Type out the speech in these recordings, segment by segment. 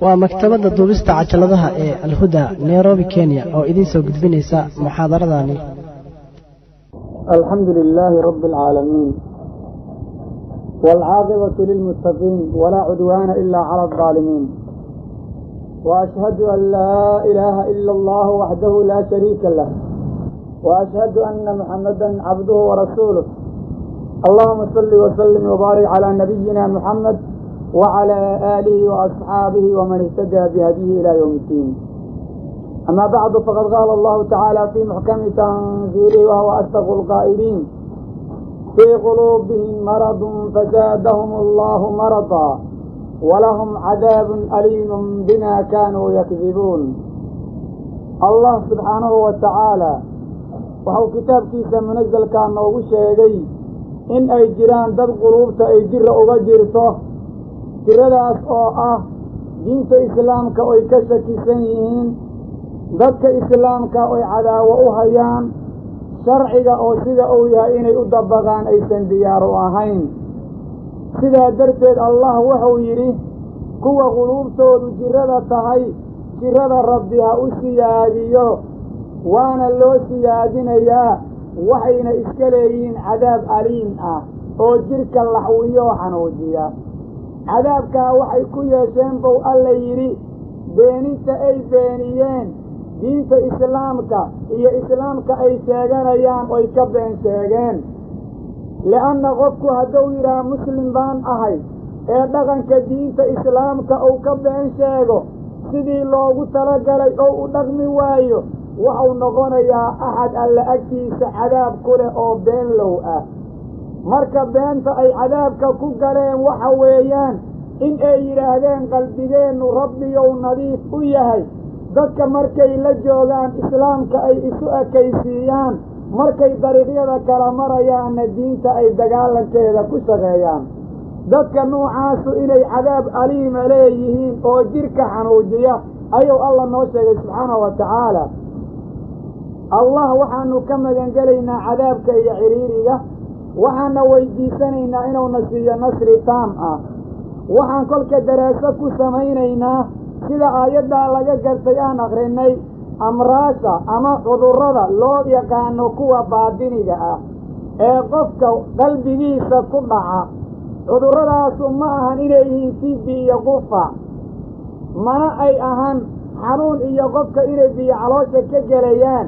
Waa maktabadda duubista cajaladaha ee Alhuda, Nairobi, Kenya, oo idiin soo gudbinaysa muxaadaradani. الحمد لله رب العالمين، والعاقبة للمتقين، ولا عدوان إلا على الظالمين، وأشهد أن لا إله إلا الله وحده لا شريك له، وأشهد أن محمدا عبده ورسوله. اللهم صل وسلم وبارك على نبينا محمد وعلى آله وأصحابه ومن اهتدى بهديه إلى يوم الدين. أما بعد، فقد قال الله تعالى في محكم تنزيله وهو أصدق القائلين: في قلوبهم مرض فزادهم الله مرضا ولهم عذاب أليم بما كانوا يكذبون. Allah subxaanahu wa tacaala waxau kitaabkiisa munasalkaa noogu sheegay in ay jiraan dad quluubta ay jira uga jirto, jiradaas oo ah diinta islaamka oy ka shakisan yihiin, dadka islaamka oy cadaawo u hayaan, sharciga oo sida uu yahay inay u dabaqaan aysan diyaar u ahayn. Sidaa darteed Allah wuxuu yidhi: kuwa quluubtoodu jirada tahay, jirada Rabbi ha u siyaadiyo, waana loo siyaadinayaa, waxayna iska leeyihiin cadaab aliim ah oo jidhka laxwiyo oo xanuujiya. Cadaabkaa waxay ku yeesheen, bow Alla yidhi, beeninta ay beeniyeen diinta islaamka iyo islaamka ay sheeganayaan oy ka been sheegeen. Li'anna qofku hadduu yidhaha "Muslim baan ahay" ee dhaqanka diinta islaamka uu ka been sheego, sidii loogu talagalay oo u dhaqmi waayo, waxau noqonayaa axad Alle agtiisa cadaab ku leh oo beenlow ah. Marka beenta ay cadaabka ku galeen waxa weeyaan in ay yidhaahdeen qalbigeennu Rabbiyow nadiif u yahay, dadka markay la joogaan islaamka ay isu ekaysiiyaan, markay dariiqyada kala marayaanna diinta ay dagaalankeeda ku shaqeeyaan. Dadka nuucaasu inay cadaab aliima leeyihiin oo jidhka xanuujiya ayuu Alla noo sheegay subxaanahu wa tacaala. Allah waxaanu ka magangelaynaa cadaabka iyo ciriiriga, waxaana weydiisanaynaa inuuna siiyo nasri taam ah. Waxaan kolka daraaso ku samaynaynaa, sida aayaddaa laga gartay aan akrinay, amraasha ama cudurrada loo yaqaano kuwa baadiniga ah ee qofka qalbigiisa ku dhaca. Cudurradaasu ma ahan inay yihiin TB iyo qufac, mana ay ahan xanuun iyo qofka inay biyo caloosha ka gelayaan.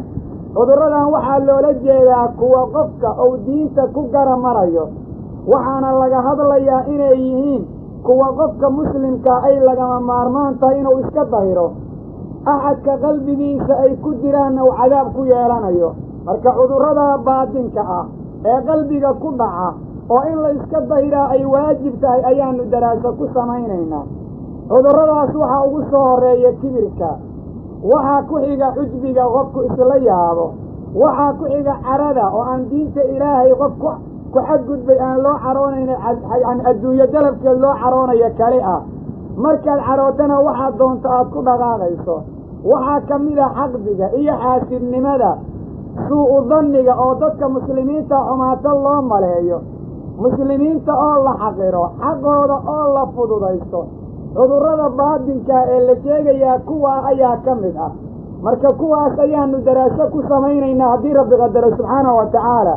Cudurradan waxaa loola jeedaa kuwa qofka uu diinta ku gara marayo, waxaana laga hadlayaa inay yihiin kuwa qofka muslimka ay lagama maarmaan tahay inuu iska dahiro, axadka qalbigiisa ay ku jiraanna uu cadaab ku yeelanayo. Marka cudurrada baadinka ah ee qalbiga ku dhaca oo in la iska dahiraa ay waajib tahay ayaanu daraaso ku samaynaynaa. Cudurradaas waxaa ugu soo horreeya kibirka, waxaa ku xiga xujbiga, qofku isla yaabo, waxaa ku xiga carada oo aan diinta Ilaahay qof ku xadgudbay aan loo caroonayna, yani adduunyo dalabkeed loo caroonayo kali ah. Markaad carootana waxaad doonto aad ku dhaqaaqayso. Waxaa ka mid a xaqdiga iyo xaasidnimada, suu-u danniga oo dadka muslimiinta xumaato loo maleeyo, muslimiinta oo la xaqiro, xaqooda oo la fududaysto. Cudurrada baadinka ee la sheegayaa kuwaa ayaa ka mid ah. Marka kuwaas ayaanu daraaso ku samaynaynaa haddii Rabbi qadaro subxaanahu wa tacaala,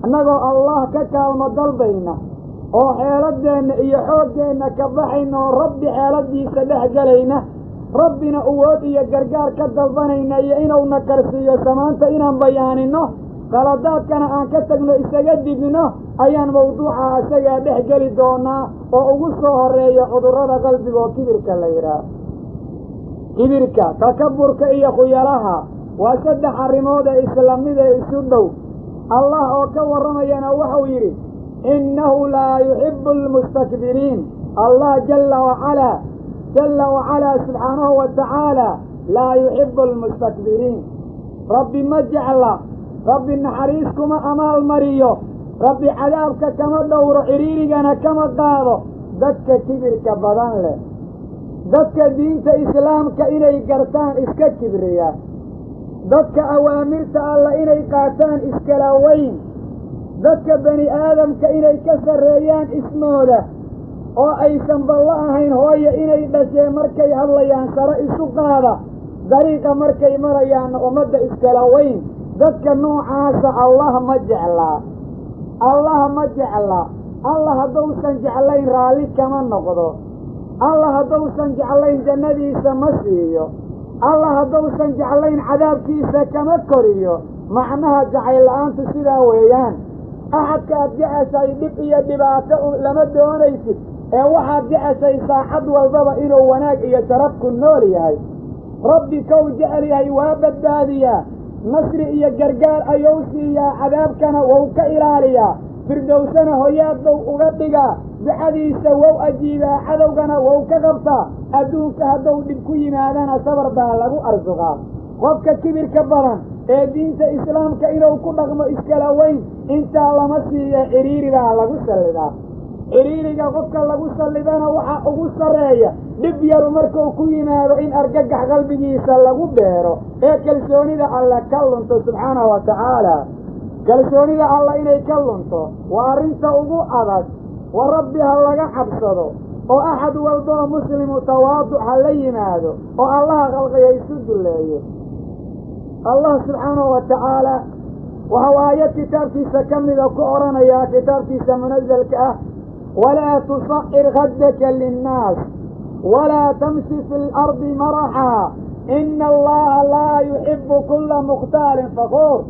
annagoo Allah ka kaalmo dalbayna oo xeeladeenna iyo xooggeenna ka baxayna oo Rabbi xeeladiisa dhex gelayna, Rabbina awood iyo gargaar ka dalbanayna iyo inuuna karsiiyo samaanta inaan bayaaninno, qaladaadkana aan ka tagno, isaga digno, ayaan mawduuca isagaa dhex geli doonaa oo ugu soo horreeya cudurrada qalbiga oo kibirka la yidhaah. Kibirka, takaburka iyo khuyalaha waa saddex arrimood ee isla mid ee isu dhow. Allah oo ka warramayana wuxuu yidhi: "Innahu laa yuxibbu almustakbiriin." Allah jalla wacalaa, jalla wacalaa, subxaanahu wa tacaala, laa yuxibbu almustakbiriin. Rabbi ma jecla, Rabbi naxariis kuma amaal mariyo, Rabbi cadaabka kama dhowro, ciriirigana kama qaado dadka kibirka badan leh, dadka diinta islaamka inay gartaan iska kibriya, dadka awaamirta Alla inay qaataan iskala weyn, dadka bani aadamka inay ka sarreeyaan ismooda. oo aysan ballo ahayn hooyo inay dhashee markay hadlayaan sare isu qaada, dariiqa markay marayaanna ummadda iskala weyn. Dadka noocaasa Allah ma jeclaa, Allah ma jecla. Allah hadduusan jeclayn raalli kama noqdo. Allah hadduusan jeclayn jannadiisa ma siiyo. Allah hadduusan jeclayn cadaabkiisa kama koriyo. Macnaha jacayl la'aantu sidaa weeyaan. Axadka aad jeceshay dhib iyo dhibaato lama doonaysid, ee waxaad jeceshay saacad walbaba inuu wanaag iyo sharaf ku nool yahay. Rabbi kow jecel yahay waa badbaadiyaa, nasri iyo gargaar ayuu siiyaa, cadaabkana wou ka ilaaliyaa, firdowsana hoyaad buu uga dhigaa, ducadiisa wou ajiibaa, cadowgana wou ka qabtaa. Adduunka hadduu dhib ku yimaadana sabar baa lagu arsuqaa. Qofka kibirka badan ee diinta islaamka inuu ku dhaqmo iskala weyn, intaa lama siiya, cidhiiri baa lagu sallidaa. Cidhiiriga qofka lagu sallidana waxaa ugu sarreeya dhib yaru markuu ku yimaado in argagax qalbigiisa lagu beero ee kalsoonida alle ka lunto subxaanahu wa tacaala. Kalsoonida alle inay ka lunto waa arrinta ugu adag. Wa rabbi ha laga cabsado oo axad walba oo muslimu tawaaduc ha la yimaado oo allaha khalqiga isu dulleeyo. Allah subxaanahu wa tacaala waxau aayad kitaabkiisa ka mida ku odhanayaa kitaabkiisa munasalka ah: walaa tusacir khaddaka linnaas walaa tamshi fi lardi maraxaa ina allaha laa yuxibu kulla mukhtaalin fakuur.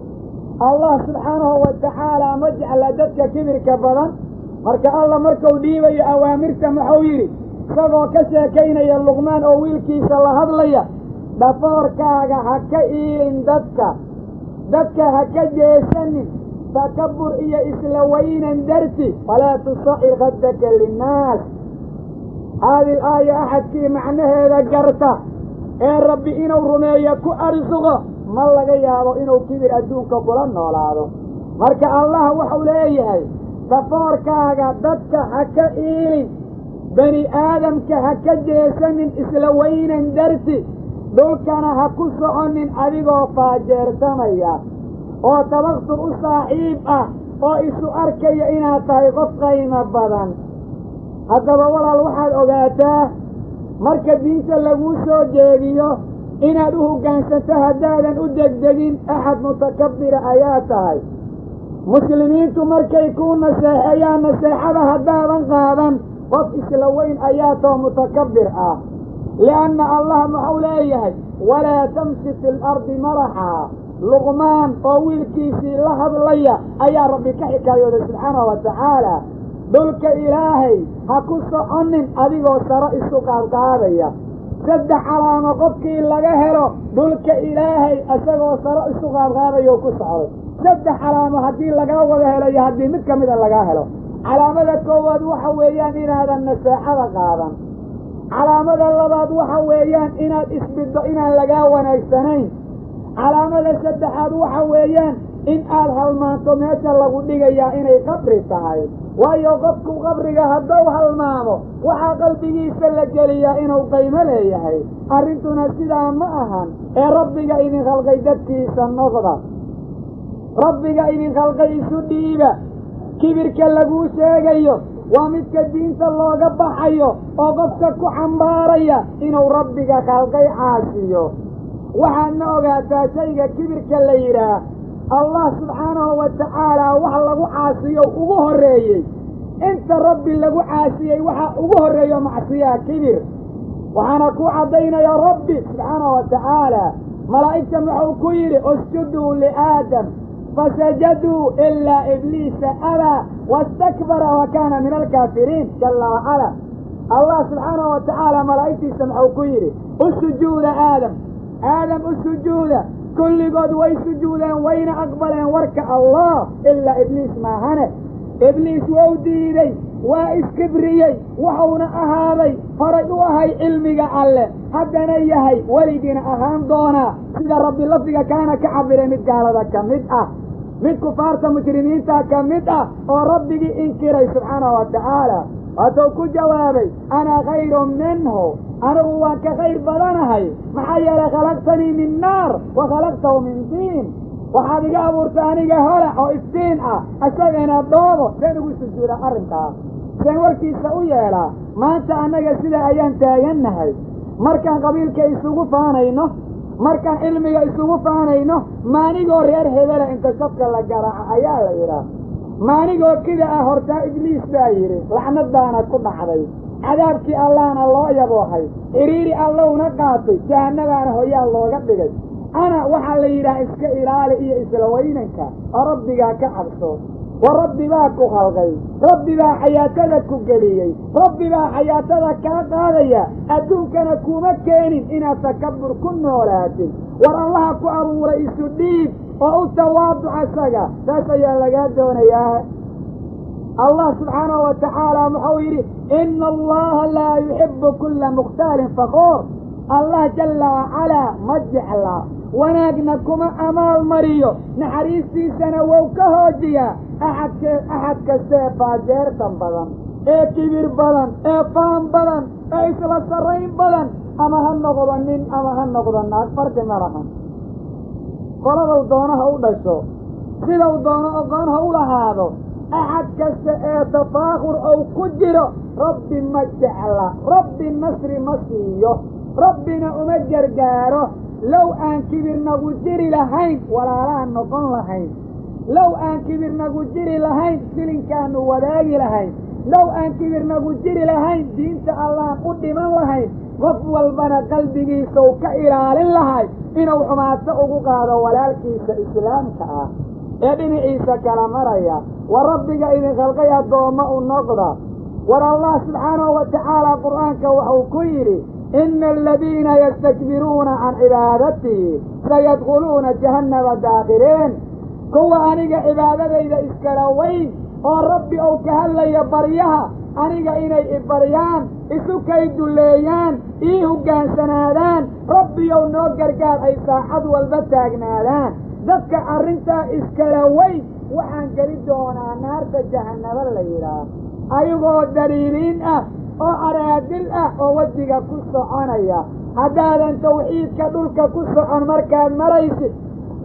Allah subxaanahu wa tacaala ma jecla dadka kibirka badan. Marka alla markuu dhiibayo awaamirta muxuu yidhi, isagoo ka sheekaynaya Luqmaan oo wiilkiisa la hadlaya: dhafoorkaaga ha ka iilin dadka, dadka ha ka jeesanin takabur iyo isla weynan darti. Walaa tusacir khaddaka linnaas. Haadi aaya axadkii macnaheeda garta ee Rabbi inuu rumeeyo ku arsuqo, ma laga yaabo inuu kibir adduunka kula noolaado. Marka Allah wuxuu leeyahay, dhafoorkaaga dadka ha ka iilin, bani aadamka ha ka jeesanin isla weynan darti, dhulkana ha ku soconin adigoo faajeertamaya oo tabaktur u saaxiib ah oo isu arkaya inaad tahay qof qaymo badan. Haddaba walaal, waxaad ogaataa marka diinta laguu soo jeediyo inaad u hoggaansanto, haddaadan u degdegin axad mutakabbira ayaa tahay. Muslimiintu markay kuu naseexeeyaan naseexada haddaadan qaadan, qof isla weyn ayaa too mutakabbir ah. Lianna Allah muxuu leeyahay: walaa tamshi fi lardi maraxaa. Luqmaan oo wiilkiisii la hadlaya ayaa Rabbi ka xikaayooday subxaanahu wa tacaala: dhulka Ilaahay ha ku soconin adigoo saro isu qaadqaadaya. Saddex calaamo qofkii laga helo dhulka Ilaahay isagoo saro isu qaadqaadayo ku socday, saddex calaamo haddii lagaa wada helo iyo haddii mid ka mida lagaa helo: calaamada koowaad waxa weeyaan inaadan naseexada qaadan. Calaamada labaad waxa weeyaan inaad isbiddo inaan lagaa wanaagsanayn. Calaamada saddexaad waxa weeyaan in aad halmaanto meesha lagu dhigayaa inay qabri tahay. Waayo, qofku qabriga hadduu halmaamo, waxaa qalbigiisa la geliyaa inuu qaymo leeyahay. Arrintuna sidaa ma ahan ee Rabbiga idin khalqay dadkiisa noqda, Rabbiga idin khalqay isu dhiiba. Kibirka laguu sheegayo waa midka diinta looga baxayo oo qofka ku xambaaraya inuu Rabbiga khalqay caasiyo. Waxaadna ogaataa shayga kibirka la yidhaah, Allah subxaanahu wa tacaala wax lagu caasiyo ugu horreeyey. Inta Rabbi lagu caasiyey waxa ugu horreeyo macsiyaa kibir. Waxaana ku caddaynaya Rabbi subxaanahu wa tacaala malaa'igta muxuu ku yidhi: usjuduu liaadam fasajaduu ilaa Ibliisa abaa wastakbara wa kaana min alkaafiriin. Jalla wacala, Allah subxaanahu wa tacaala malaa'igtiisa muxuu ku yidhi? U sujuuda Aadam, Aadam u sujuuda. Kulligood way sujuudeen, wayna aqbaleen warka Allah, ilaa Ibliis maahane. Ibliis wou diiday, waa iskibriyey, wuxuuna ahaaday horay u ahay cilmiga Alle, haddana yahay, weligiina ahaan doonaa, sida Rabbi lafdiga kaana ka cabiray, mid gaalada ka mid ah, mid kufaarta mujrimiinta ka mid ah oo Rabbigii inkiray subxaanahu wa tacaala. Waatuu ku jawaabay: anaa khayrun minhu, anigu waan ka khayr badanahay, maxaa yeelay khalaqtanii min naar wa khalaqtahu min tiin. Waxaad iga abuurtay aniga holac oo iftiin ah, isagana dhoobo, seen ugu sujuuda arrinkaa? Seen warkiisa u yeelaa. Maanta annaga sida ayaan taagannahay. Markaan qabiilka isugu faanayno, markaan cilmiga isugu faanayno, maanigoo reer hebela inta safka la garaaco ayaa la yidhaah. Maanigoo kida ah hortaa Ibliis baa yidhi, lacnadaana ku dhacday, cadaabkii Allahna loo yaboohay, ciriiri Allowna qaatay, jahannabaana hoyaa looga dhigay. Ana waxaa la yidhaha iska ilaali iyo isla weynanka, oo rabbigaa ka cabso. Wa rabbi baa ku khalqay, rabbi baa xayaatada ku geliyey, rabbi baa xayaatada kaa qaadaya. Adduunkana kuma keenin inaad takabur ku noolaatid. War Allaha ku abuuray isu dhiib oo u tawaaduc asaga, taas ayaa lagaa doonayaa. Allah subxaanahu wa tacaala muxuu yidhi: ina allaha laa yuxibu kulla mukhtaalin faquur. Allah jalla wacalaa ma jecla, wanaagna kuma amaal mariyo, naxariistiisana wou ka hoojiyaa axad kastee faajeertan badan, ee kibir badan, ee faan badan, ee isla sarrayn badan, ama ha noqdo nin ama ha noqdo naag, farqi ma lahan. Qoladow doono ha u dhasho, sidow doono oqoon ha u lahaado, axad kasta ee tafaakhur ou ku jiro Rabbi ma jecla, Rabbi nasri ma siiyo, Rabbina uma gargaaro. Low aan kibir nagu jiri lahayn, walaalaan noqon lahayn. Low aan kibir nagu jiri lahayn, silinkaanu wadaagi lahayn. Low aan kibir nagu jiri lahayn, diinta Allaan u dhiman lahayn. Qof walbana qalbigiisau ka ilaalin lahay inuu xumaato ugu qaado walaalkiisa islaamka ah ee dhinaciisa kala maraya. War Rabbiga idin khalqay addoommo u noqda. War Allah subxaanahu wa tacaala qur'aanka wuxuu ku yidhi: ina aladiina yastakbiruuna can cibaadatii sayadkhuluuna jahannama daakhiriin. Kuwa aniga cibaadadayda iskala weyn, oo Rabbi ou ka hadlaya baryaha, aniga inay ibaryaan, isu kay dulleeyaan, ii hoggaansanaadaan, Rabbiyow noo gargaar ay saacad walba taagnaadaan, dadka arrintaa iskala weyn waxaan geli doonaa naarta jahannamo la yidhaah, ayagoo daliiliin ah oo araadil ah oo wejiga ku soconaya. Haddaadan tawxiidka dhulka ku socon markaad maraysid,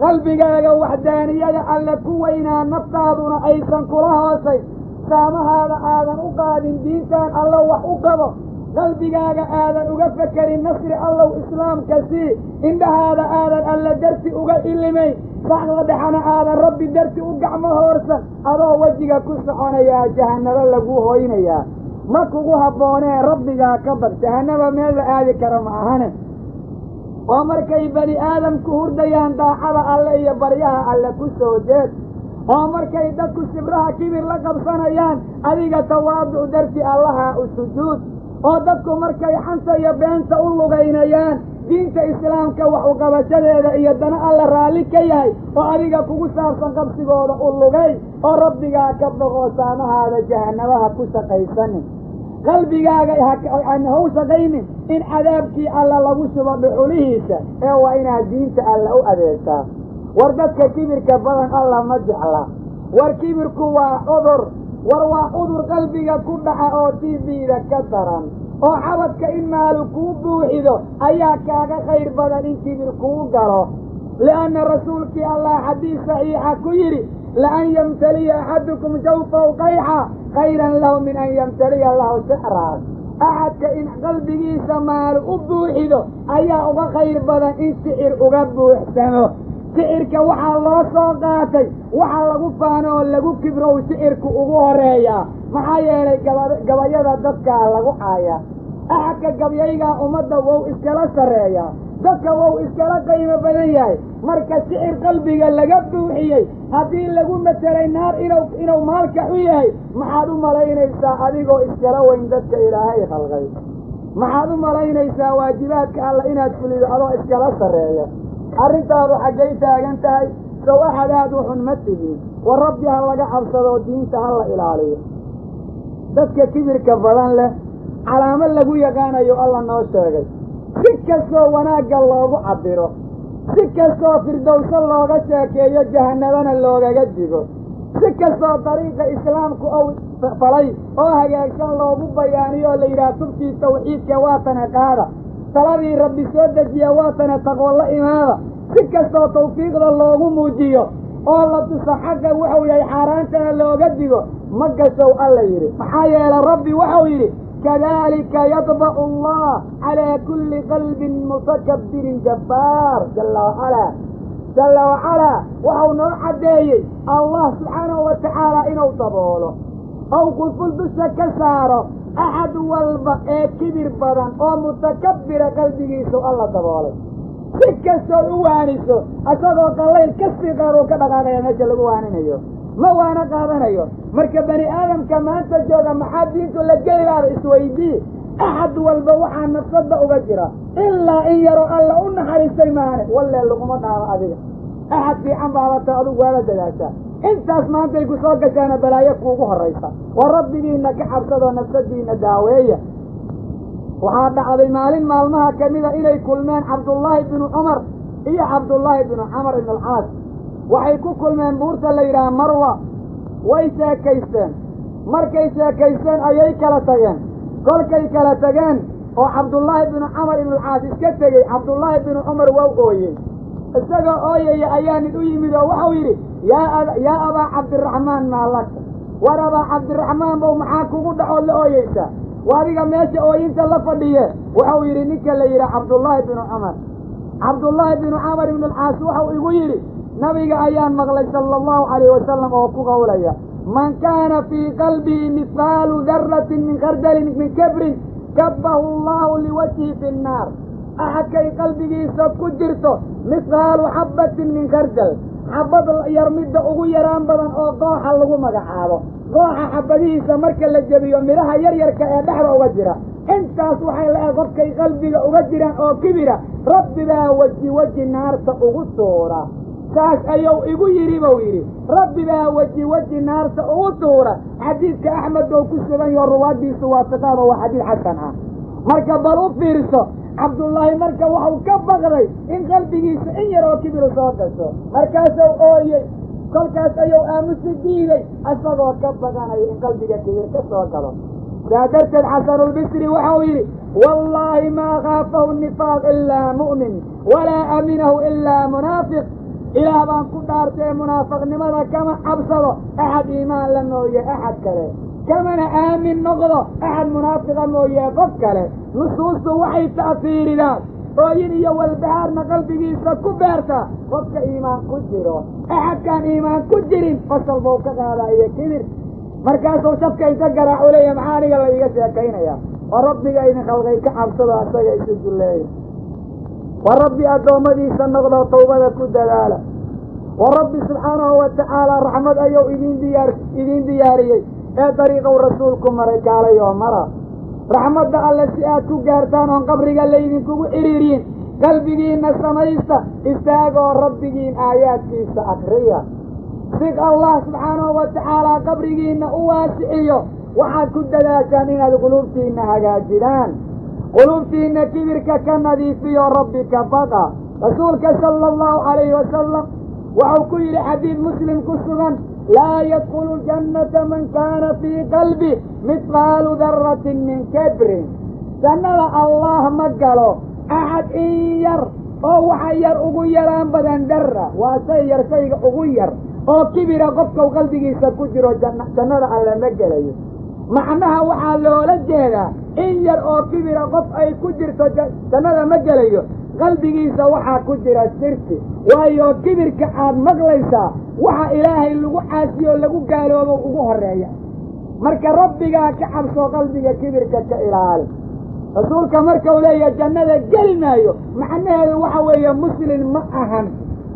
qalbigaaga waxdaaniyada Alle ku weynaa, naftaaduna aysan kula hoosayn, saamahaada aadan u qaadin diintan Allo wax u qabo, qalbigaaga aadan uga fekerin nasri Allow islaamka sii, indhahaada aadan Alle darti uga ilimayn, saxda dhexana aadan Rabbi darti u gacmo hoorsan, adoo wejiga ku soconayaa jahannabo lagu hoynayaa. Ma kugu habboonee Rabbigaa ka baq. Jahannaba meel la aadi karo ma ahane. Oo markay bani aadamku hurdayaan, daacada Alle iyo baryaha Alle ku soo jeed. Oo markay dadku sibraha kibir la qabsanayaan, adiga tawaaduc darti Allaha u sujuud. Oo dadku markay xanta iyo beenta u lugaynayaan, diinta islaamka wax uqabashadeeda iyo dana Alla raalli ka yahay oo adiga kugu saabsan qabsigooda u lugay. Oo Rabbigaa ka boqoo, saamahaada jahanabaha ku shaqaysanin, qalbigaaga ha u shaqaynin in cadaabkii Alla lagu shubo dhuxulihiisa, ee waa inaad diinta Alla u adeegtaa. War dadka kibirka badan Alla ma jecla. War kibirku waa cudur. War waa cudur qalbiga ku dhaca oo TB-da ka daran, oo xabadka in maalu kuu buuxido ayaa kaaga khayr badan in kibir kuu galo. Lianna rasuulkii Allah xadiis saxiixa ku yidhi: laan yamtaliya axadukum jawfaw qayxa khayran lahu min an yamtaliya lahu sixraa. Axadka in qalbigiisa maalu u buuxido ayaa uga khayr badan in sixir uga buuxsamo. Sixirka waxaa loo soo qaatay waxa lagu faano oo lagu kibrow sixirku ugu horeeyaa, maxaa yeelay gabayada dadkaa lagu caaya. Axadka gabyaygaa ummadda wou iskala sarreeyaa, dadka wou iskala qiimo badan yahay. Marka sixir qalbiga laga buuxiyey haddii lagu matelay naar inuu maalka u yahay, maxaad u malaynaysaa adigoo iskala weyn dadka Ilaahay khalqay? Maxaad u malaynaysaa waajibaadka Alla inaad fulido adoo iskala sarreeya? Arrintaadu xaggay taagan tahay? Sow axad aad u xun ma tihiin? War Rabbi ha laga cabsado, diinta ha la ilaaliyo. Dadka kibirka badan leh calaamo lagu yaqaanayo Alla noo sheegay. Si kastoo wanaagga loogu cabbiro, si kastoo firdowso looga sheekeeyo, jahannabana loogaga digo, si kastoo dariiqa islaamku ou falay oo hagaagsan loogu bayaaniyo oo la yidhaha tubtii tawxiidka waatana qaada, taladii Rabbi soo dejiya waatana taqwo la imaada, si kastoo tawfiiqda loogu muujiyo oo la tuso xaqa wuxuu yahay, xaaraantana looga digo, Ma gashow Alla yidhi. Maxaa yeelay Rabbi waxau yidhi kadalika yadbacu allah calaa kulli qalbin mutakabbirin jabbaar. Jalla wacalaa, jalla wacalaa waxau noo caddeeyey Allah subxaanahu wa tacaala inuu daboolo ow quful dusha ka saaro axad walba ee kibir badan oo mutakabbira qalbigiisu Alla daboolay. Si kastood u waaniso asagoo qallayl kasii qaar uu ka dhaqaaqaya meesha lagu waaninayo, ma waana qaadanayo. Marka bani aadamka maanta jooga maxaa diintu la gelilaada isweydii? Axad walba waxaa nafsadda uga jira ilaa in yaroo Alla u naxariistay maane, wallee laguma dhaamo adiga. Axad fiican baabata adugu waala dadaashaa, intaas maantay ku soo gashaana balaayo kuugu horraysa. Waa rabbigiina ka cabsadoo nafsadiina daaweeya. Waxaa dhacday maalin maalmaha kamida inay kulmeen Cabdullaahi binu Cumar iyo Cabdullaahi binu Camar ibn alcaas. Waxay ku kulmeen buurta la yidhaha Marwa. Way sheekaysteen. Markay sheekaysteen ayay kala tageen. Kolkay kala tageen oo Cabdullaahi binu Camar ibnulcaas iska tegey, Cabdullaahi binu Cumar waa ooyey. Isagoo ooyaya ayaa nin u yimid oo waxau yidhi yaa abaa Cabdiraxmaan, maa laka? War abaa Cabdiraxmaan bow, maxaa kugu dhacood la ooyeysaa? Waa adiga meesha ooyinta la fadhiye. Wuxuu yidhi ninka la yidhi Cabdullaahi binu Cumar, Cabdullaahi binu Camar ibnulcaas wuxuu igu yidhi nabiga ayaan maqlay sala allahu calayhi wasalam oo ku qowlaya man kaana fii qalbihi mihqaalu daratin min khardalin min kibrin kabbahu allahu liwajhi fi nnaar. Axadkay qalbigiisa ku jirto mihqaalu xabbatin min khardal, xabad yar midda ugu yaraan badan oo qooxa lagu magacaabo, qooxa xabadihiisa marka la jebiyo midhaha yaryarka ee dhexda uga jira, intaas waxay la-eg qofkay qalbiga uga jiraan oo kibira, Rabbi baa weji weji naarta ugu tuura. Saas ayuu igu yidhi buu yidhi, Rabbi baa weji weji naarta ugu tuura. Xadiidka Axmed bou ku sugan yaho, ruwaaddiisu waasiqaado, waa xadiid xasan ah. Marka bal u fiirso, Cabdullaahi marka waxau ka baqday in qalbigiisa in yar oo kibiru soo gasho, markaasuu ooyey. Kolkaas ayuu aamusi diiday isagoo ka baqanayo in qalbiga kibir ka soo galo. Saa darteed Xasanulbisri waxau yidhi wallaahi maa khaafahu nifaaq ilaa mu'min walaa aaminahu ilaa munaafiq. Ilaah baan ku dhaartee munaafiqnimada kama cabsado axad iimaan la mooye axad kale, kamana aamin noqdo axad munaafiqa mooye qof kale. Nusuustu waxay ta'fiiridaan ooyin iyo walbahaarna qalbigiisa ku beerta qofka iimaan ku jiro. Axadkaan iimaan ku jirin fasal buu ka qaadaa iyo kibir, markaasuu shafka inta garaacu leeya maxaa aniga la iiga sheekaynaya? Oo rabbiga idin khalqay ka cabsado, asaga isu julleeya. Wa rabbi addoommadiisa noqdo, tawbada ku dadaala. Wa rabbi subxaanahu wa tacaala raxmad ayuu idiin diyaariyey ee dariiqow rasuulku maray kaalay oo mara. Raxmadda Alle si aad ku gaartaan oon qabriga laydinkugu cidhiiriyin, qalbigiinna samaysta, istaagoo rabbigiin aayaadkiisa akriya si Allah subxaanahu wa tacaala qabrigiinna u waasiciyo. Waxaad ku dadaashaan inaad quluubtiinna hagaajidaan, quluubtiinna kibirka ka nadiifiyo, rabbi ka baqa. Rasuulka sala allahu calayhi wasalam wuxuu ku yidhi xadiid Muslim ku sugan laa yadkhulu ljannata man kaana fii qalbi mihqaalu daratin min kibrin. Jannada Allah ma galo axad in yar oo waxa yar ugu yaraan badan dara, waa shay yar, shayga ugu yar oo kibira qofkau qalbigiisa ku jiro jannada Alle ma gelayo. Macnaha waxaa loola jeedaa in yar oo kibira qof ay ku jirto jannada ma gelayo. Qalbigiisa waxaa ku jira shirki, waayo kibirka aad maqlaysaa waxa Ilaahay lagu caasiyo lagu gaaloobo ugu horreeya. Marka rabbigaa ka cabso, qalbiga kibirka ka ilaali. Rasuulka markau leeyahay jannada geli maayo, macnaheedu waxa weeye muslim ma ahan,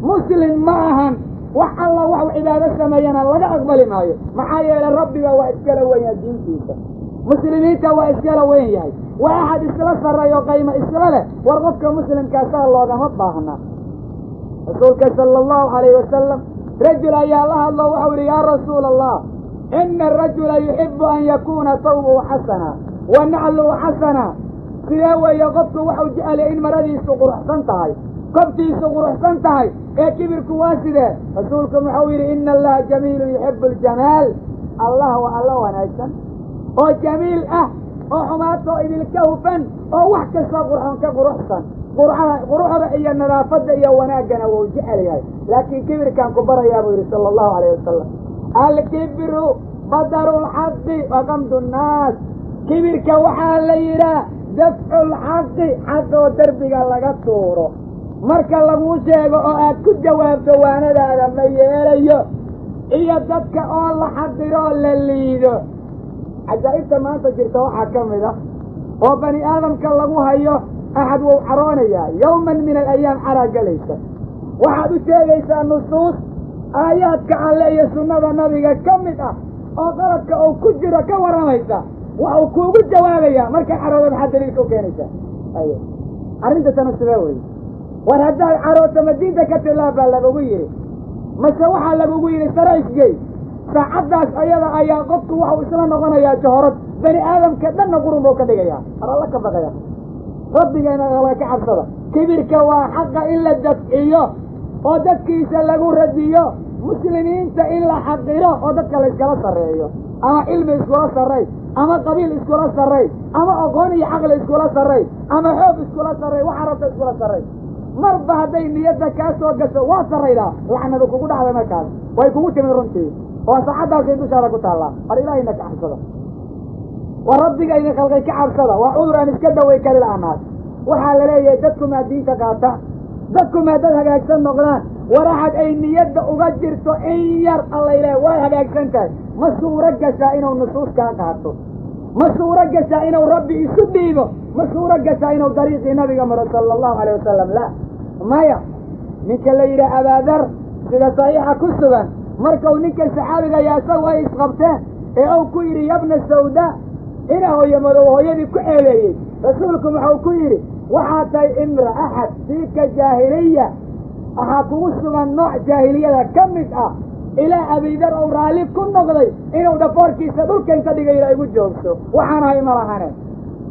muslim ma ahan. Wax alla waxu cibaado sameeyana laga aqbali maayo. Maxaa yeelay rabbiga waa iskala weyn yahay diintiisa, muslimiinta waa iskala weyn yahay, waa axad isla sarreeyo qaymo isla leh. War qofka muslimkaasaa loogama baahna. Rasuulka sala allahu calayhi wasalam rajul ayaa la hadlo, waxau yidhi yaa rasuula Allah, ina arajula yuxibu an yakuuna tawbuhu xasana wa nacluhu xasana. Sidee weeye qofku waxau jecelay in maradiisu quruxsan tahay, kobtiisu quruxsan tahay, ee kibirku waa sidee? Rasuulku muxuu yidhi ina allaha jamiilun yuxibu aljamaal. Allah waa alla wanaagsan oo jamiil ah oo xumaatoo idilka hufan oo wax kastoo qurxoon ka quruxsan, quruxda iyo nadaafadda iyo wanaaggana wuu jecel yahay. Laakiin kibirkaan ku barayaa buu yidhi sala allahu alayh wasalam, alkibru Badaru lxaqi wa qamdu nnaas. Kibirka waxaa la yidhaah dafcu lxaqi, xaqoo derbiga laga tuuro. Marka laguu sheego oo aad ku jawaabto waanadaada ma yeelayo, iyo dadka oo la xaqiroo la liido. Cajaa'ibta maanta jirta waxaa ka mid ah oo bani aadamka lagu hayo, axad wuu caroonayaa yawman min alayaam, caraa gelaysa. Waxaad u sheegaysaa nusuus aayaadka alle iyo sunnada nabiga ka mid ah oo qaladka uu ku jiro ka warramaysa. Waxuu kuugu jawaabayaa markaa carooda, maxaad daliilka u keenaysaa? Ay, arrinta tana sidee wey? War haddaad caroodto ma diinta ka tilaab baa lagugu yidhi, mase waxaa lagugu yidhi sare isgey? Saacaddaas ayada ayaa qofku waxau isla noqonayaa johorad, bani aadamka dhanna qurun buu ka dhigayaa. War alla ka baqaya, rabbigeena ala ka cabsada. Kibirka waa xaqa in la dafciyo oo dadkiisa lagu radiyo, muslimiinta in la xaqiro oo dadka la iskala sarreeyo, ama cilmi iskula sarray, ama qabiil iskula sarray, ama aqoon iyo caqli iskula sarray, ama xoog iskula sarray, waxaa rabta iskula sarray. Marba hadday niyadda kaa soo gasho waa sarraydaa, lacnadu kugu dhacday markaas, way kugu timid runtii oo saacaddaasay dushaada ku taallaa. War ilaahayna ka cabsada, war rabbiga idin khalqay ka cabsada. Waa cudur aan iska daway kari la'anaas. Waxaa la leeyahay dadku maa diinta qaata, dadku maa dad hagaagsan noqdaan. War axad ay niyadda uga jirto in yar alla ilaah waad hagaagsan tahay, ma suuro gashaa inuu nusuus kaa qaato? Ma suuro gashaa inuu rabbi isu dhiibo? Ma suuro gashaa inuu dariiqii nabiga maro sala allahu alayh wasalam? La, maya. Ninka la yidhaha Abaadar, sida saxiixa ku sugan, markau ninka saxaabiga iyo isagu ay isqabteen ee uu ku yidhi yabna sawda, ina hooyo madow, hooyadii ku ceebeeyey, rasuulku muxuu ku yidhi? Waxaa tahay imra axad fiika jaahiliya, waxaa kugu sugan nooc jaahiliyada ka mid ah. Ilaa Abidar ou raalli ku noqday inuu dhafoorkiisa dhulka inta dhigayla igu joogto, waxaan ahay ma lahane,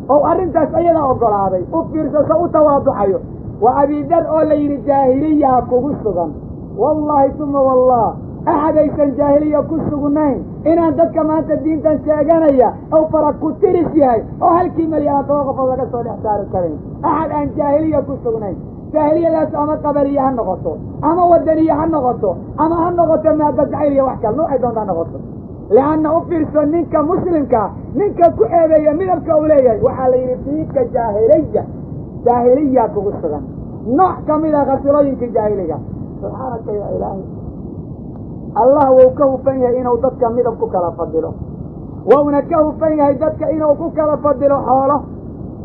ou arrintaas ayadaa oggolaaday. U fiirsaso u tawaaducayo. Waa Abidar oo la yidhi jaahiliyaa kugu sugan. Wallaahi uma wallah, axad aysan jaahiliya ku sugnayn inaan dadka maanta diintan sheeganaya ou fara ku tiris yahay oo halkii mali aan 10 qofood laga soo dhex saari karin. Axad aan jaahiliya ku sugnayn, jaahiliyadaas ama qabaliye ha noqoto, ama wadaniye ha noqoto, ama ha noqoto maada jacayl iyo wax kale nuucay doonta ha noqoto. Lianna u fiirso, ninka muslimkaa ninka ku eedeeya midabka uu leeyahay, waxaa la yidhi fiika jaahiliya, jaahiliya kugu sugan, nooc ka mid a khasilooyinkii jaahiliga. Subxaanaka ya ilaahi. Allah wuu ka hufan yahay inuu dadka midab ku kala fadilo, wuuna ka hufan yahay dadka inuu ku kala fadilo xoolo,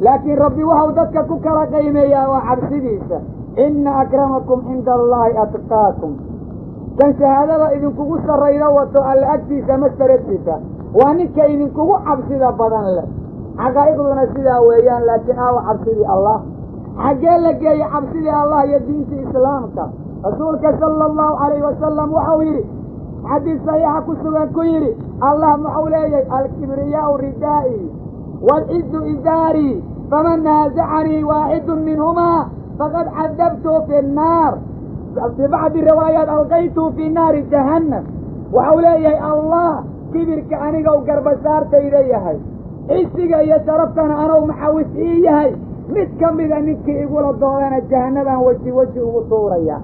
laakiin rabbi waxau dadka ku kala qiimeeyaa waa cabsidiisa. Ina akramakum cinda allahi atqaakum. Kan shahaadada idinkugu sarrayda wato alle agtiisa mastaratiisa waa ninka idinkugu cabsida badan leh. Xaqaa'iqduna sidaa weeyaan, laakiin aawa cabsidii Allah? Xaggee la geeyey cabsidii Allah iyo diintii islaamka? Rasuulka sala allahu calayhi wasalam waxau yidhi, xadiis saxiixa ku sugan ku yidhi, Allah muxuu leeyahay? Alkibriyaau ridaa'i waalcizu izaarii, faman naazacanii waaxidun minhumaa faqad cadabtuhu fi nnaar, fii bacdi riwaayaat alqaytuhu fii naari jahannam. Waxau leeyahay Allah, kibirka anigow garbasaartayda yahay, cisiga iyo sharaftana anow maxawis ii yahay. Mid ka mida ninkii igula doodana jahanabaan weji weji ugu tuuraya.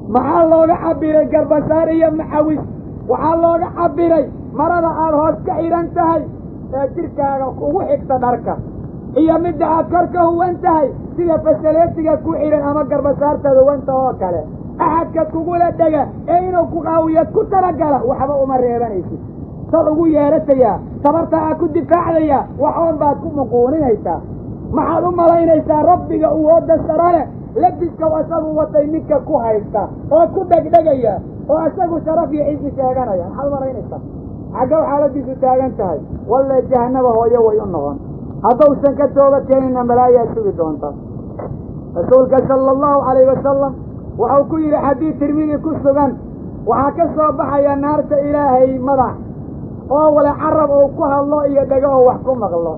Maxaa looga cabiray garbasaar iyo maxawis? Waxaa looga cabiray marada aad hoos ka xidhan tahay ee jirkaaga ugu xigta dharka iyo midda aad kor ka huwan tahay, sida fasaleetiga ku xidhan ama garbasaartaada huwanta oo kale. Axadka kugula dhega ee inuu ku qaawiyo ku talagala waxba uma reebanaysid, sad ugu yeeratayaa, tabarta aad ku difaacdayaa, waxoon baad ku muquuninaysaa. Maxaad u malaynaysaa rabbiga uwooda sare leh, labiskow asagu watay ninka ku haysta oo ku dhegdhegaya oo asagu sharaf iyo cizi sheeganaya? Maxaad u malaynaysaa xagga xaaladiisu taagan tahay? Walle jahanaba hooyo way u noqon haddausan ka tooba keenina, malaayaa sugi doonta. Rasuulka sala allahu calayhi wasalam wuxuu ku yidhi xadiid Tirmidi ku sugan, waxaa ka soo baxaya naarta Ilaahay madax oo wale carab uu ku hadlo iyo dhego oo wax ku maqlo.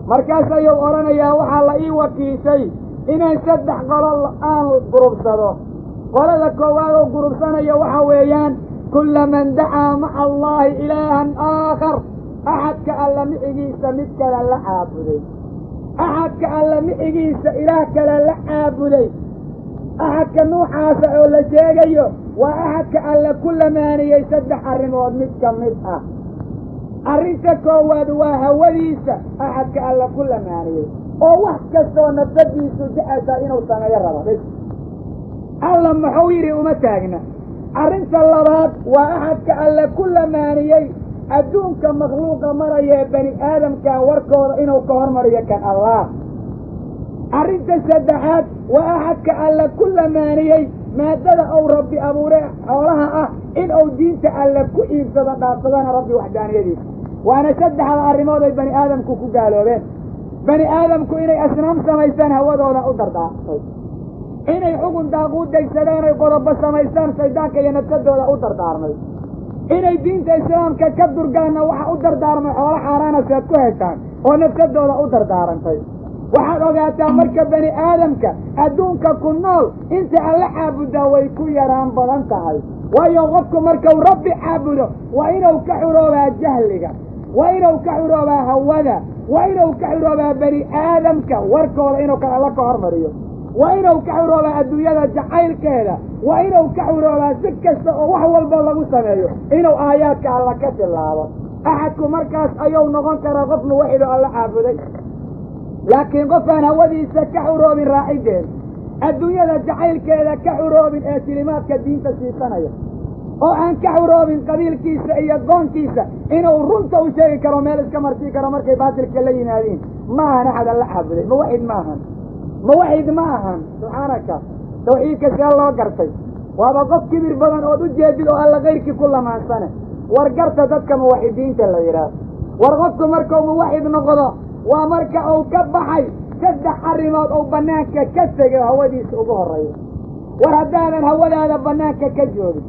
Markaas ayuu odhanayaa, waxaa la ii wakiishay inaan saddex qolo aan gurubsado. Qolada koowaad oo gurubsanayo waxa weeyaan kulla man dacaa maca allaahi ilaahan aakhar, axadka alla micigiisa mid kale la caabuday, axadka alla micigiisa ilaah kale la caabuday. Axadka nuucaasa oo la sheegayo waa axadka alle ku lamaaniyey saddex arrimood mid ka mid ah. Arrinta koowaad waa hawadiisa axadka alla ku lamaaniyey oo wax kastoo nafsadiisu jeceshaa inuu sameeyo raba bis. Alla muxuu yidhi uma taagna. Arrinta labaad waa axadka alle ku lamaaniyey adduunka makhluuqa maraya ee bani aadamka warkooda inuu ka hormariyo kan Allah. Arrinta saddexaad waa axadka alle ku lamaaniyey maadada uu rabbi abuure xoolaha ah in uu diinta alle ku iibsado dhaafsadana rabbi waxdaaniyadiisa. Waana saddexda arrimood ay bani aadamku ku gaaloobeen. Bani aadamku inay asnaam samaystaan hawadooda u dardaartay, inay xugun daaquud degsadaan ay qodobo samaystaan shaydaanka iyo nafsadooda u dardaarmay, inay diinta islaamka ka durgaanna waxa u dardaarmay xoolo xaaraana seed ku heshaan oo nafsadooda u dardaarantay. Waxaad ogaataa marka bani aadamka adduunka ku nool inta alla caabudaa way ku yaraan badan tahay. Waayo qofku markau rabbi caabudo waa inuu ka xuroobaa jahliga, waa inuu ka xuroobaa hawada, waa inuu ka xuroobaa bani aadamka warkooda inuu kan alla ka hormariyo, waa inuu ka xuroobaa adduunyada jacaylkeeda, waa inuu ka xuroobaa si kasta oo wax walba lagu sameeyo inuu aayaadka alla ka tilaabo. Axadku markaas ayuu noqon karaa qof muwaxido alla caabuday. Laakiin qof aan hawadiisa ka xuroobin raacideeda, adduunyada jacaylkeeda ka xuroobin ee tilimaadka diinta siisanaya, oo aan ka xuroobin qabiilkiisa iyo goonkiisa inuu runta u sheegi karo meel iska marsii karo markay baatilka la yimaadiin, ma ahan axad alla caabuday. Muwaxid ma ahan, muwaxid ma ahan. Subxaanaka, tawxiidka see loo gartay? Waaba qof kibir badan ood u jeedid oo alla kayrkii ku lamaansane. War garta dadka muwaxidiinta la yidhaah. War qofku markuu muwaxid noqdo waa marka uu ka baxay saddex arrimood uu bannaanka ka tegay oo hawadiisa ugu horreeya. War haddaadan hawadaada bannaanka ka joogin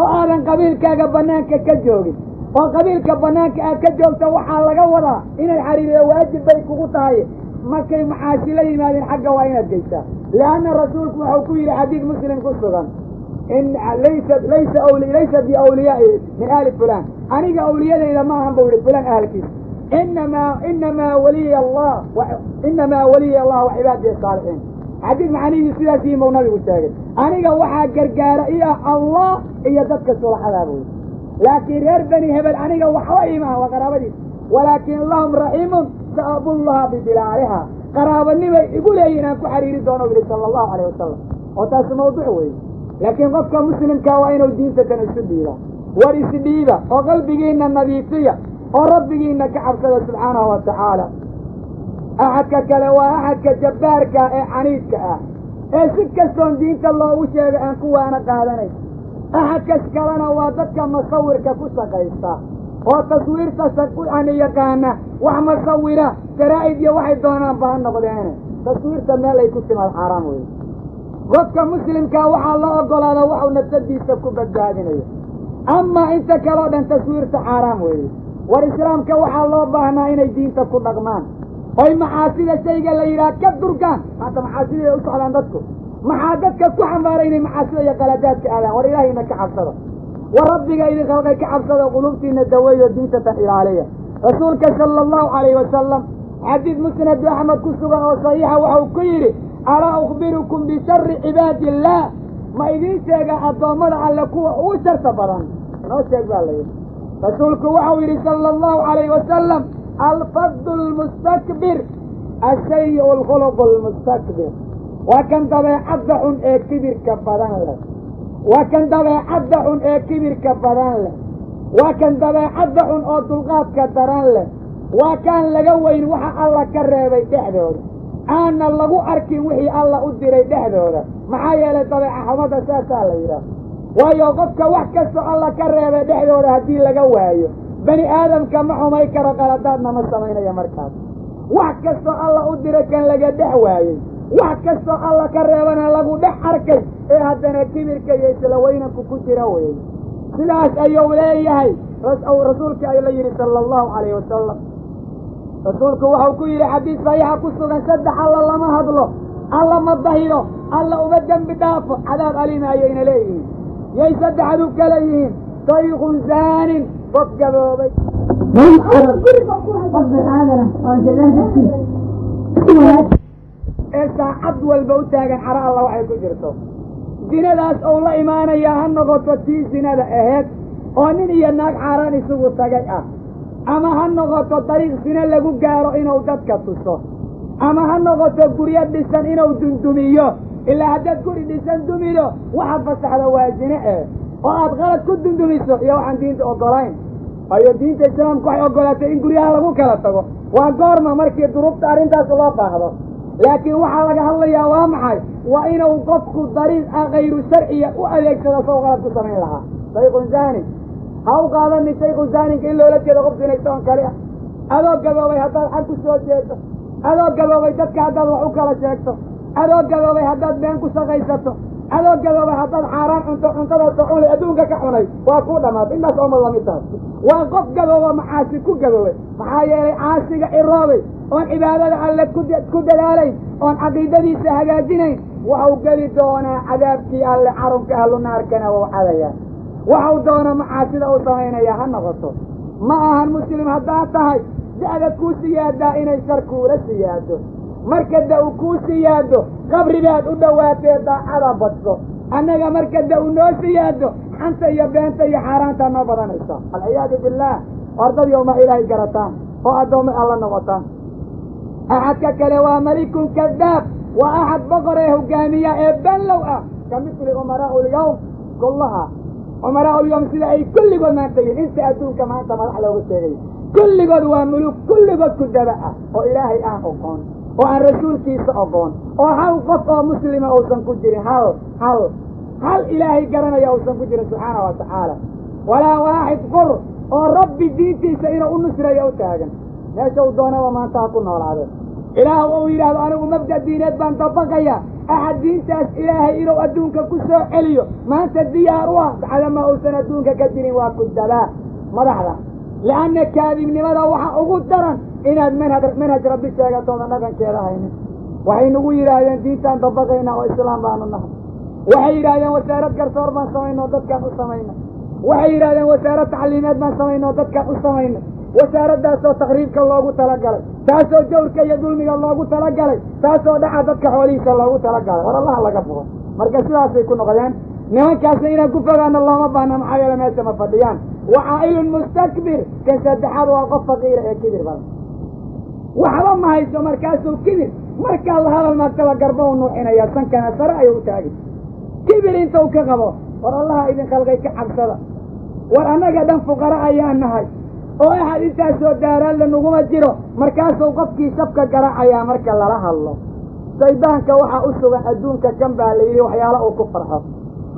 oo aadan qabiilkaaga bannaanka ka joogin, oo qabiilka bannaanka aad ka joogto waxaa laga wadaa inaad xariiriyo waajib bay kugu tahay. Markay macaasi la yimaadeen xagga waa inaad geysaa. Lianna rasuulku wuxuu ku yidhi xadiid muslim ku sugan, in laysa biawliyaai min ahli fulaan, aniga awliyadayda ma ahan buu yihi fulaan ahalkiisa. Inamaa waliya allah, inamaa waliya allah wa cibaadihi saalixiin. Xadiid macnihiisu sidaas yihiin buu nabigu sheegay. Aniga waxaa gargaara i ah Allah iyo dadka sulaxadaa buu yidhi. Laakiin reer bani hebel aniga waxba iima ah, waa qaraabadiisa. Walaakin lahum raximun saabullaha bibilaaliha, qaraabanimay igu leeyihin aan ku xariiri doono yidhi sala allahu alayh wasalam. Oo taasi mawduuc weeye. Laakiin qofka muslimkaa waa inuu diinta tan isu dhiiba. War isdhiiba oo qalbigiina nadiifiya oo rabbigiina ka cabsada subxaanahu wa tacaala. Axadka kale waa axadka jabbaarka ee caniidka ah ee si kastoon diinta loogu sheego aan kuwaana qaadanayn. Axadkas kalena waa dadka masawirka ku shaqaysta oo taswiirta aan yaqaana, wax masawira jaraa'id iyo waxay doonaan ba ha noqdeene, taswiirta meel ay ku timaad xaaraam weeye. Qofka muslimkaa waxaa loo oggolaada waxuu nafsadiisa ku badbaadinayo, amaa inta kaleo dhan taswiirta xaaraam weeye. War islaamka waxaa loo baahnaa inay diinta ku dhaqmaan oy macaasida shayga la yidhaha ka durgaan. Maanta macaasida ay u socdaan dadku, maxaa dadka ku xambaaray inay macaasida iyo qaladaadka aadaan? War ilaahayna ka cabsada, war rabbiga idin khalqay ka cabsada, qulubtiina daweeyo diinta tan ilaaliya. Rasuulka sala allahu calayhi wasalam xadiid musnadu axmed ku sugan oo saxiixa waxau ku yidhi, alaa ukhbirukum bishari cibaadi illaah, ma idiin sheegaa addoommada alle kuwa ugu sharta badan? Noo sheeg baa la yidhi. Rasuulku waxau yidhi sala allahu calayhi wasalam, alfadu almustakbir ashayu alkhuluqu almustakbir. Waa kan dabeecadda xun ee kibirka badan leh, waa kan dabeecadda xun ee kibirka badan leh, waa kan dabeecadda xun oo dulqaadka daran leh, waa kaan laga weyn waxa alla ka reebay dhexdooda, aanna lagu arkin wixii alla u diray dhexdooda. Maxaa yeelay dabeeca xumada saasaa la yidhaah. Waayo qofka wax kastoo alla ka reebay dhexdooda haddii laga waayo, bani aadamka ma xumay karo, qaladaadna ma samaynayo. Markaas wax kastoo alla u diray kan laga dhex waayey, wax kastoo alla ka reebana lagu dhex arkay, ee haddana kibirka iyo isla weynanku ku jira weeye. Sidaas ayuu leeyahay rasuulka ay la yidhi sala allahu calayhi wasalam. Rasuulku wuxuu ku yidhi xadiis saxiixa ku sugan, saddex alla lama hadlo, alla ma dahiro, alla uma dembi dhaafo, cadaab aliima ayayna leeyihiin. Yay saddexdu kala yihiin? Shaykhun zaanin, qof gaboobay. Ee saacad walba u taagan xaro alla waxay ku jirto. Zinadaas ou la imaanayaa ha noqoto tii zinada aheyd oo nin iyo naag xaaraan isugu tagay ah, Ama ha noqoto dariiq sine lagu gaaro inuu dadka tuso, ama ha noqoto guryo dhisan inuu dundumiyo. Ilaa haddaad guri dhisan dumido, waxaad fasaxda waa zine oo aad qalad ku dundumiso iyo waxaan diinta oggolayn. Waayo, diinta islaamku waxay oggolaatay in guryaha lagu kala tago. Waa goorma? Markii duruubta arrintaas loo baahdo. Laakiin waxaa laga hadlayaa waa maxay? Waa inuu qofku dariiq a kayru sharciya u adeegsado sow qalad ku samayn lahaa. Shaykhun zaani ha u qaadanin shaykhu zaaninka in loola jeedo qof sinaysta on kali ah. Adoo gaboobay haddaad xag ku soo jeedo, adoo gaboobay dadka haddaad wax u kala sheegto, adoo gaboobay haddaad been ku shaqaysato, adoo gaboobay haddaad xaaraan cunto, cuntadaasoo cunay adduunka ka cunay, waa kuu dhamaatay. Intaas ooma lamid tahay. Waa qof gaboobo macaasi ku gaboobay. Maxaa yeelay, caasiga ciroobay oon cibaadada alle ku dadaalayn oon caqiidadiisa hagaajinayn, waxau geli doonaa cadaabkii alle, carunka ahlu naarkana wau cadayaa. Waxau doona macaasida uu samaynayaa ha noqoto. Ma ahan muslim haddaad tahay da'da kuu siyaadaa inay shar kuula siyaado. Marka da-u kuu siyaado, qabribaad u dhowaatee, daacada badso. Annaga marka da-u noo siyaado, xanta iyo beenta iyo xaaraantaa noo badanaysa, alciyaadu billaah. Ardadii ma ilaahay garataan oo addoomma alla noqotaan. Axadka kale waa malikun kadaab, waa axad boqor ee hogaamiya ee banlow ah, ka mithli umaraau lyawm kullaha. Umaraau lyawm sida ay kulligood maanta yihin, inta adduunka maanta madax looga sheegay, kulligood waa muluk, kulligood kudaba ah oo ilaahay aan oqoon oo aan rasuulkiisa oqoon, oo hal qof oo muslima uusan ku jirin, hal ilaahay garanaya uusan ku jirin subxaana wa tacaala, walaa waaxid qur oo rabbi diintiisa inuu u nusrayo u taagan. Meesha uu doonaba maanta ha ku noolaadeen. Ilaah uu yidhaahdo anigu mabda diineed baan dabaqaya, axad diintaas ilaahay inuu adduunka ku soo celiyo maanta diyaar u ah bacdama uusan adduunka ka jirin, waa kudabaa madaxda. Lianna kaadibnimada waxa ugu daran inaad manhaj rabbi sheegatooda dhaqankeeda haynin. Waxay nagu yidhaahdeen diintaan dabaqaynaa oo islaam baanu nahay. Waxay yidhahdeen wasaarad garsoor baan samayno oo dadkaan u samayna. Waxay yidhahdeen wasaarad tacliimeed baan samayno oo dadkaan u samayna. Wasaaraddaasoo takriibka loogu talagalay, taasoo jawrka iyo dulmiga loogu talagalay, taasoo dhaca dadka xoolihiisa loogu talagalay. War allaha laga boqo. Marka sidaasay ku noqdeen nimankaasna inaan ku fogaano looma baahna, maxaa yeele meesha ma fadhiyaan. Wacaa'ilun mustakbir, kan saddexaad waa qof faqiira ee kibir badan. Waxba ma hayso, markaasuu kibir markaa la hadal maagtaba garba u nuuxinaya, sankana sare ayuu u taagay kibir inta u ka qabo. War allaha idin khalqay ka cabsada. War annaga dhan fuqara ayaa nahay oo axad intaasoo daaraan lanaguma jiro. Markaasuu qofkii shabka garaacayaa marka lala hadlo. Shaydaanka waxaa u sugan adduunka kan baa la yidhi waxyaala uu ku farxo.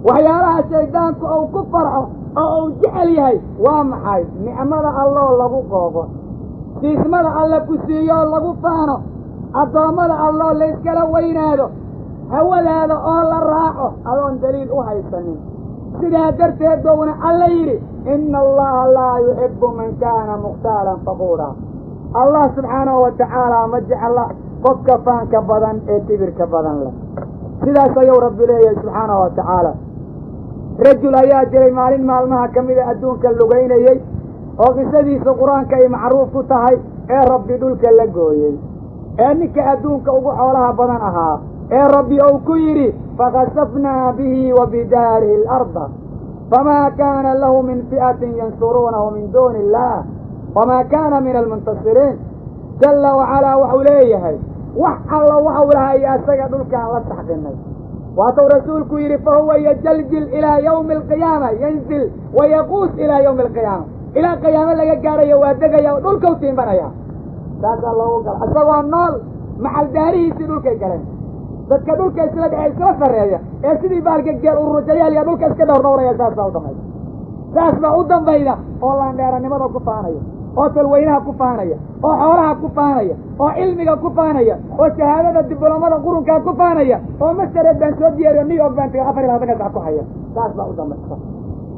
Waxyaalaha shaydaanku uu ku farxo oo uu jecel yahay waa maxay? Nicmada alloo lagu qoobo, siismada alle ku siiyoo lagu faano, addoommada alloo layskala weynaado, hawadaada oo la raaco adoon daliil u haysanin. Sidaa darteed bowna alla yidhi: "Ina allaha laa yuxibbu man kaana mukhtaalan faquura." Allah subxaanahu wa tacaala ma jecla qofka faanka badan ee kibirka badan leh. Sidaas ayuu rabbi leeyahay subxaanahu wa tacaala. Rajul ayaa jiray maalin maalmaha ka mida adduunka lugaynayey oo qisadiisa qur-aanka ay macruuf ku tahay, ee rabbi dhulka la gooyey, ee ninka adduunka ugu xoolaha badan ahaa, ee rabbi uu ku yidhi: "Fakhasafnaa bihi wa bidaarihi alarda, famaa kaana lahu min fi'atin yansuruunahu min duuni illaah, wamaa kaana min almuntasiriin." Jalla wacalaa waxau leeyahay wax allo waxau lahaa iyo asaga dhulkaan la saxqinay. Waatuu rasuulku yidhi: "Fahuwa yajaljil ilaa yawmi alqiyaama, yanzil wayaquus ilaa yawmi alqiyaama." Ilaa qiyaamo laga gaarayo waa degaya oo dhulkau tiimbanaya. Saasaa loogu gala isagoo nool, macaldaarihiisii dhulkay galeen. Dadka dhulka isla dhexe isla sarreeya ee sidii baalka geel urujayaal dhulka iska dhowrdhowraya, saasaa u dambayda, saas baa u dambayda, oo laandheeranimada ku faanaya, oo talweynaha ku faanaya, oo xoolaha ku faanaya, oo cilmiga ku faanaya, oo shahaadada dibloomada qurunkaa ku faanaya, oo masareed baan soo diyaariyo, New York baan tagay, 24-ka sac ku haya. Saas baa u dambaysa.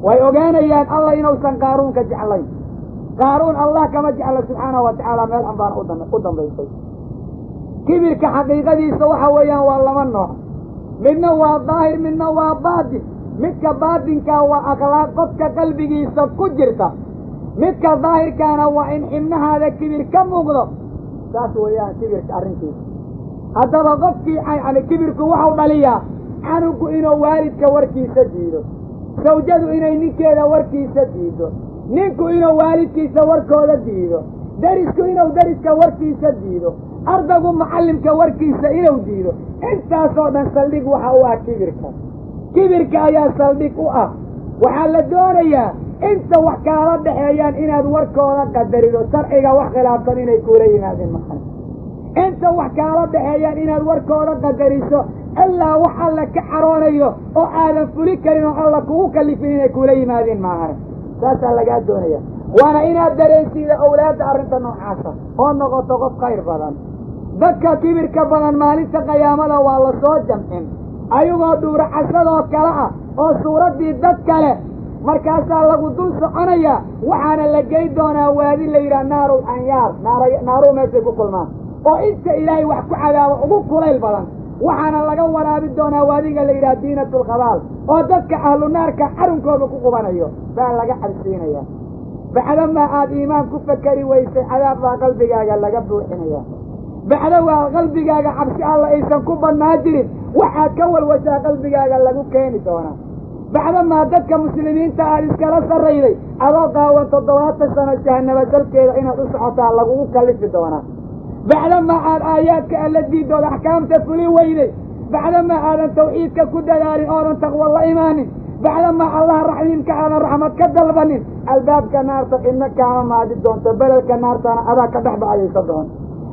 Way ogaanayaan allah inuusan qaaruunka jeclayn. Qaaruun allah kama jecla subxaanahu wa tacaala, meel xun baana u dambaysay. Kibirka xaqiiqadiisa waxa weeyaan waa laba nooc: midna waa daahir, midna waa baatin. Midka baatinkaa waa akhlaaq qofka qalbigiisa ku jirta. Midka daahirkaana waa in xibnahaada kibir ka muuqdo. Saas weeyaan kibirka arrintiisa. Haddaba qofkii yani kibirku waxau dhaliyaa canugu inuu waalidka warkiisa diido, sawjadu inay ninkeeda warkiisa diido. Ninku inuu waalidkiisa warkooda diido, derisku inuu deriska warkiisa diido, ardaygu macallimka warkiisa inuu diido, intaasoo dhan saldhig waxa u ah kibirka. Kibirka ayaa saldhig u ah. Waxaa la doonayaa inta wax kaala dhexeeyaan inaad warkooda qadarido, sharciga wax khilaafsan inay kuula yimaadeen macana. Inta wax kaala dhexeeyaan inaad warkooda qadariso, ilaa wax alla ka caroonayo oo aadan fuli karin oo alla kugu kalifin inay kuula yimaadeen maahane. Saasaa lagaa doonaya. Waana inaad dareensiida awlaadda arrinta noocaasa oo noqoto qof khayr badan. Dadka kibirka badan maalinta qiyaamada waa la soo jamcin ayagoo dhuuracasadoo kale ah oo suuraddii dad kale, markaasaa lagu dul soconayaa. Waxaana la gey doonaa waadi la yidhaha naarul anyaar, naaruu meeshay ku kulmaan oo inta ilaahay wax ku cadaabo ugu kulayl badan. Waxaana laga waraabi doonaa waadiga la yidhaha diinatulkhabaal oo dadka ahlu naarka xarunkooda ku qubanayo baa laga cabsiinaya. Bacdamaa aad iimaan ku fakeri weysay, cadaab baa qalbigaaga laga buuxinaya. Bacda waa qalbigaaga cabsi alla aysan ku bannaa jirin, waxaad ka walwashaa qalbigaaga lagu keeni doonaa. Bacdamaa dadka muslimiinta aad iskala sarrayday, adoo qaawan 70 sano jahanaba salkeeda inaad u socotaa lagugu kallifi doonaa. Bacdamaa aad aayaadka alla diidood axkaamta fuli weyday, bacdamaa aadan tawxiidka ku dadaalin oodan taqwo la imaanin, bacdamaa allaha raxiimka aadan raxmad ka dalbanin, albaabka naarta cidna kaama maadi doonto, bedelka naartana adaa ka dhex ba'ayaysa doon,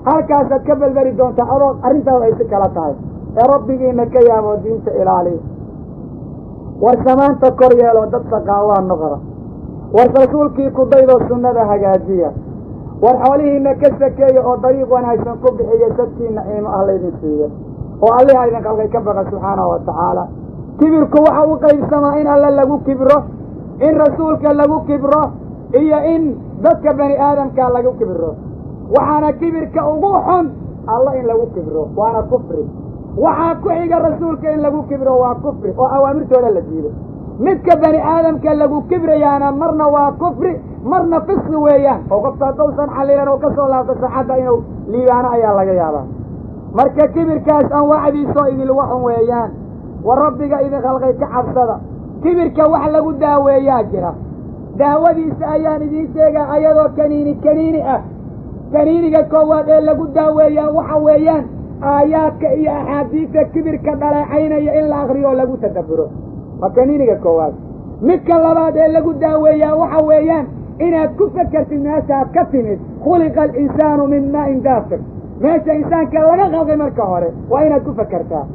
halkaasaad ka belbeli doontaa adoo arrintaadu ay si kala tahay. Ee rabbigiina ka yaabo, diinta ilaaliya, war samaanta kor yeelo, dad saqaawaa noqda, war rasuulkii ku daydoo sunnada hagaajiya, war xoolihiina ka sakeeya oo dariiq wanaagsan ku bixiya, sadkiina ciimo ah laydin siiyo oo alliha idin khalqay ka baqa subxaanahu wa tacaala. Kibirku waxa u qaybsamaa in alle lagu kibro, in rasuulka lagu kibro, iyo in dadka bani aadamka lagu kibro. Waxaana kibirka ugu xun alla in lagu kibro, waana kufri. Waxaa ku xiga rasuulka in lagu kibro, waa kufri oo awaamirtooda la diido. Midka bani aadamka lagu kibrayaana marna waa kufri, marna fisqi weeyaan, oo qofka haddausan xallilan oo ka soo laabto saxadda inuu liibaano ayaa laga yaabaa. Marka kibirkaas anwaacdiisoo idil waxun weeyaan. War rabbiga idin khalqay ka cabsada. Kibirka wax lagu daaweeyaa jira, daawadiisa ayaan idiin sheegaa ayadoo kaniini kaniini ah. Kaniiniga koowaad ee lagu daaweeyaa waxa weeyaan aayaadka iyo axaadiista kibirka dhaleecaynaya in la akriyo oo lagu tadabburo, waa kaniiniga koowaad. Midka labaad ee lagu daaweeyaa waxa weeyaan inaad ku fekertid meeshaad ka timid. Khuliqa alinsaanu min maa'in daafir, meesha insaanka laga khalqay marka hore waa inaad ku fekertaa.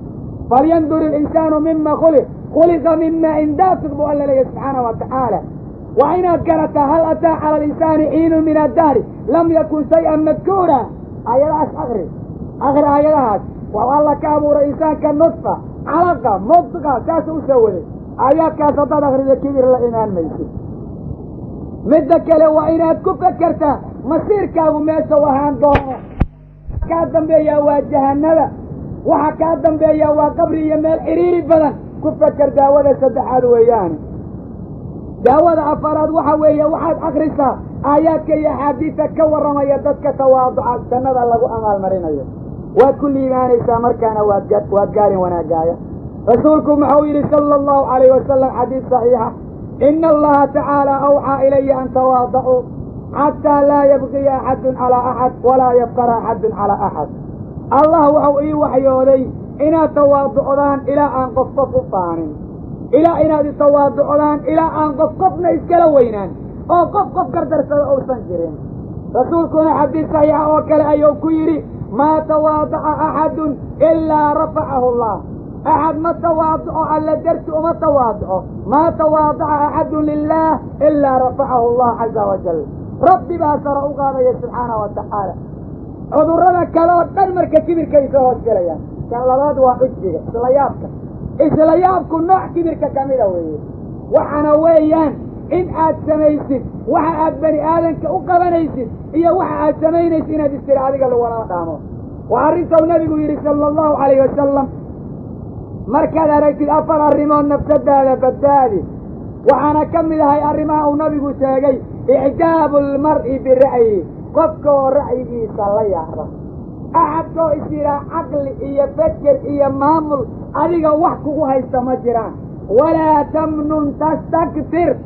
Falyandur ilinsaanu mima khuliq, khuliqa min maa'in daafiq buu alla leeyahy subxaana wa tacaala. Waa inaad garataa hal ataa cala alinsaani xiinun min addahri lam yakun shay-an madkuura. Aayadahaas akri, akri aayadahaas. Waa alla ka abuuray insaanka nudfa, calaqa, mudqa, saasuu usoo waday. Aayaadkaas haddaad akrida kibir la imaan maysid. Midda kale waa inaad ku fekertaa masiirkaagu meesha u ahaan doono. Kaa dambeeyaa waa jahanaba, waxa kaa dambeeyaa waa qabri iyo meel xiriiri badan. Ku feker, daawada saddexaad weeyaane. Daawada afaraad waxa weeye waxaad akrisaa aayaadka iyo axaadiista ka warramaya dadka tawaaduca jannada lagu amaalmarinayo. Waad ku liibaanaysaa markaana, waad gaarin wanaagaaya. Rasuulku muxuu yidhi sala allahu calayh wasalam, xadiis saxiixa: ina allaha tacaala awxaa ilaya an tawaadacuu xataa laa yabqiya axadun calaa axad walaa yafqara axadun calaa axad. Allah wuxuu ii waxyooday inaad tawaaducdaan ilaa aan qof qof u faanin, ilaa inaad itawaaducdaan ilaa aan qof qofna iskala weynaan oo qof qof gardarsada uusan jirin. Rasuulkuna xadiis saxiixa oo kale ayuu ku yidhi: maa tawaadaca axadun ilaa rafacahu allah. Axad ma tawaaduco alla darti uma tawaaduco. Maa tawaadaca axadun lilaah ilaa rafacahu allah caza wajal. Rabbi baa sara u qaadaya subxaanahu wa tacaala. Cudurrada kale oo dhan marka kibirkay soo hoos gelayaan. Kan labaad waa cujbiga, isla yaabka. Isla yaabku nooc kibirka kamida weeye. Waxaana weeyaan in aad samaysid waxa aad bani aadanka u qabanaysid iyo waxa aad samaynaysid inaad istiri adiga lagulama dhaamo. Waa arrintou nabigu yidhi sala allahu calayhi wasalam: markaad aragtid afar arrimood nafsadaada badbaadi. Waxaana ka mid ahay arrimaha uu nabigu sheegay icjaabu almar'i bira'yi, qofka oo ra'yigiisa la yaaba, axadkoo is yidhaa caqli iyo feker iyo maamul adiga wax kugu haysta ma jiraan. Walaa tamnun tastaktir.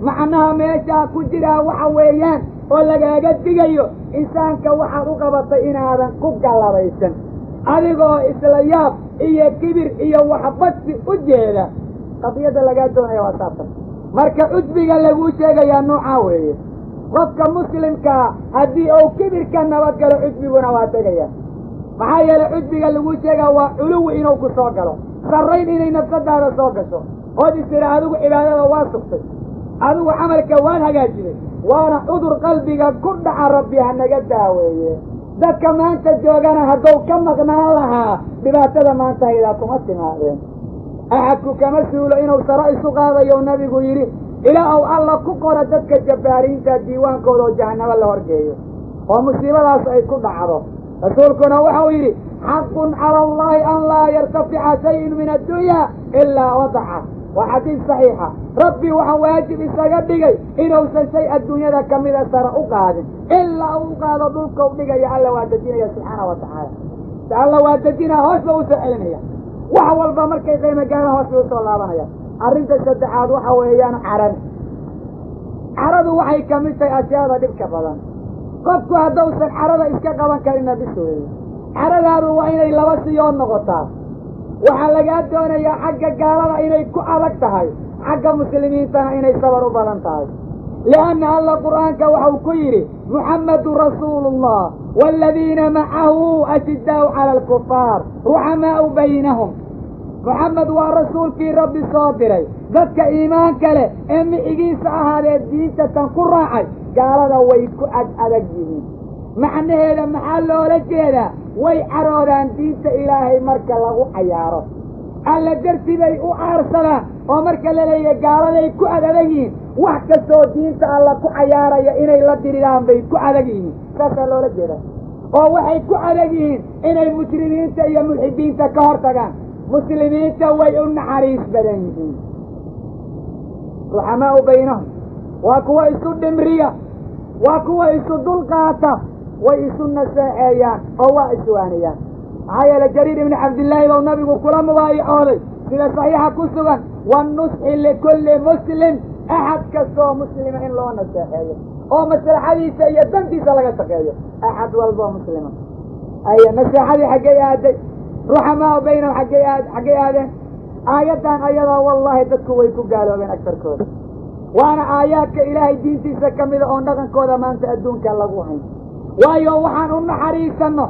Macnaha meeshaa ku jiraa waxa weeyaan oo lagaaga digayo insaanka waxaad u qabatay inaadan ku gallabaysan, adigoo isla yaab iyo kibir iyo waxbadsi u jeeda. Qadiyadda lagaa doonaya waa saabsan. Marka cujbiga laguu sheegayaa noocaa weeye. Qofka muslimkaa haddii uu kibirka nabadgalo cujbiguna waa tegaya. Maxaa yeelay cujbiga laguu sheegaa waa culuwi inuu ku soo galo, sarrayn inay nafsadaada soo gasho, ood istira adigu cibaadada waa sugtay, adigu camalka waad hagaajiday. Waana cudur qalbiga ku dhaca, Rabbi ha naga daaweeye. Dadka maanta joogana hadduu ka maqnaan lahaa dhibaatada maanta haydaa kuma timaadeen. Axadku kama suulo inuu saro isu qaadayo, nabigu yidhi ilaa uu Alla ku qoro dadka jabbaariinta diiwaankooda oo jahannamo la horgeeyo oo musiibadaas ay ku dhacdo. Rasuulkuna wuxuu yidhi xaqun cala allahi an laa yartafica shayun min addunya ilaa wadaca. Waa xadiis saxiixa. Rabbi waxaa waajib isaga dhigay inuusan shay adduunyada kamida sare u qaadin ilaa uu u qaado dhulkau dhigaya. Alla waa dejinaya subxaana wa tacaala. Alla waa dejinaa, hoos ba usoo celinaya. Wax walba markay qiimo gaaraan hoos bay usoo laabanaya. Arrinta saddexaad waxa weeyaan carada. Caradu waxay kamid tahay ashyaada dhibka badan. Qofku haddausan carada iska qaban karinna bis weeye. Caradaadu waa inay laba siyood noqotaa. Waxaa lagaa doonayaa xagga gaalada inay ku adag tahay, xagga muslimiintana inay sabar u badan tahay. Lianna Alla qur'aanka waxau ku yidhi Muxammadu rasuulullah waaladiina macahu ashidaau cala alkufaar ruxamaau baynahum. Muxamed waa rasuulkii Rabbi soo diray, dadka iimaanka leh ee micigiisa ahaadee diinta tan ku raacay gaalada way ku ad adag yihiin. Macnaheeda maxaa loola jeedaa? Way caroodaan diinta Ilaahay marka lagu cayaaro. Alla darti bay u aarsadaan, oo marka la leeyahay gaaladay ku ad adag yihiin, wax kastoo diinta Alla ku cayaaraya inay la diriraan bay ku adag yihiin, saasaa loola jeedaa. Oo waxay ku adag yihiin inay mujrimiinta iyo mulxidiinta ka hor tagaan. Muslimiinta way u naxariis badan yihiin, ruxamaau baynahum, waa kuwa isu dhimriya, waa kuwa isu dulqaata, way isu naseexeeyaan oo waa iswaaniyaan. Maxaa yeelay Jariir ibni Cabdillaahi bau nabigu kula mubaayacooday sida saxiixa ku sugan, wannusxi likulli muslim, axad kastoo muslima in loo naseexeeyo oo maslaxadiisa iyo dantiisa laga shaqeeyo. Axad walboo muslima. Aya naseexadii xaggay aaday? Ruxamaa baynahum xaggay aad xaggay aadeen? Aayaddan ayadaa wallaahi dadku way ku gaaloobeen agtarkooda, waana aayaadka Ilaahay diintiisa ka mida oon dhaqankooda maanta adduunka lagu hayn. Waayo waxaan u naxariisanno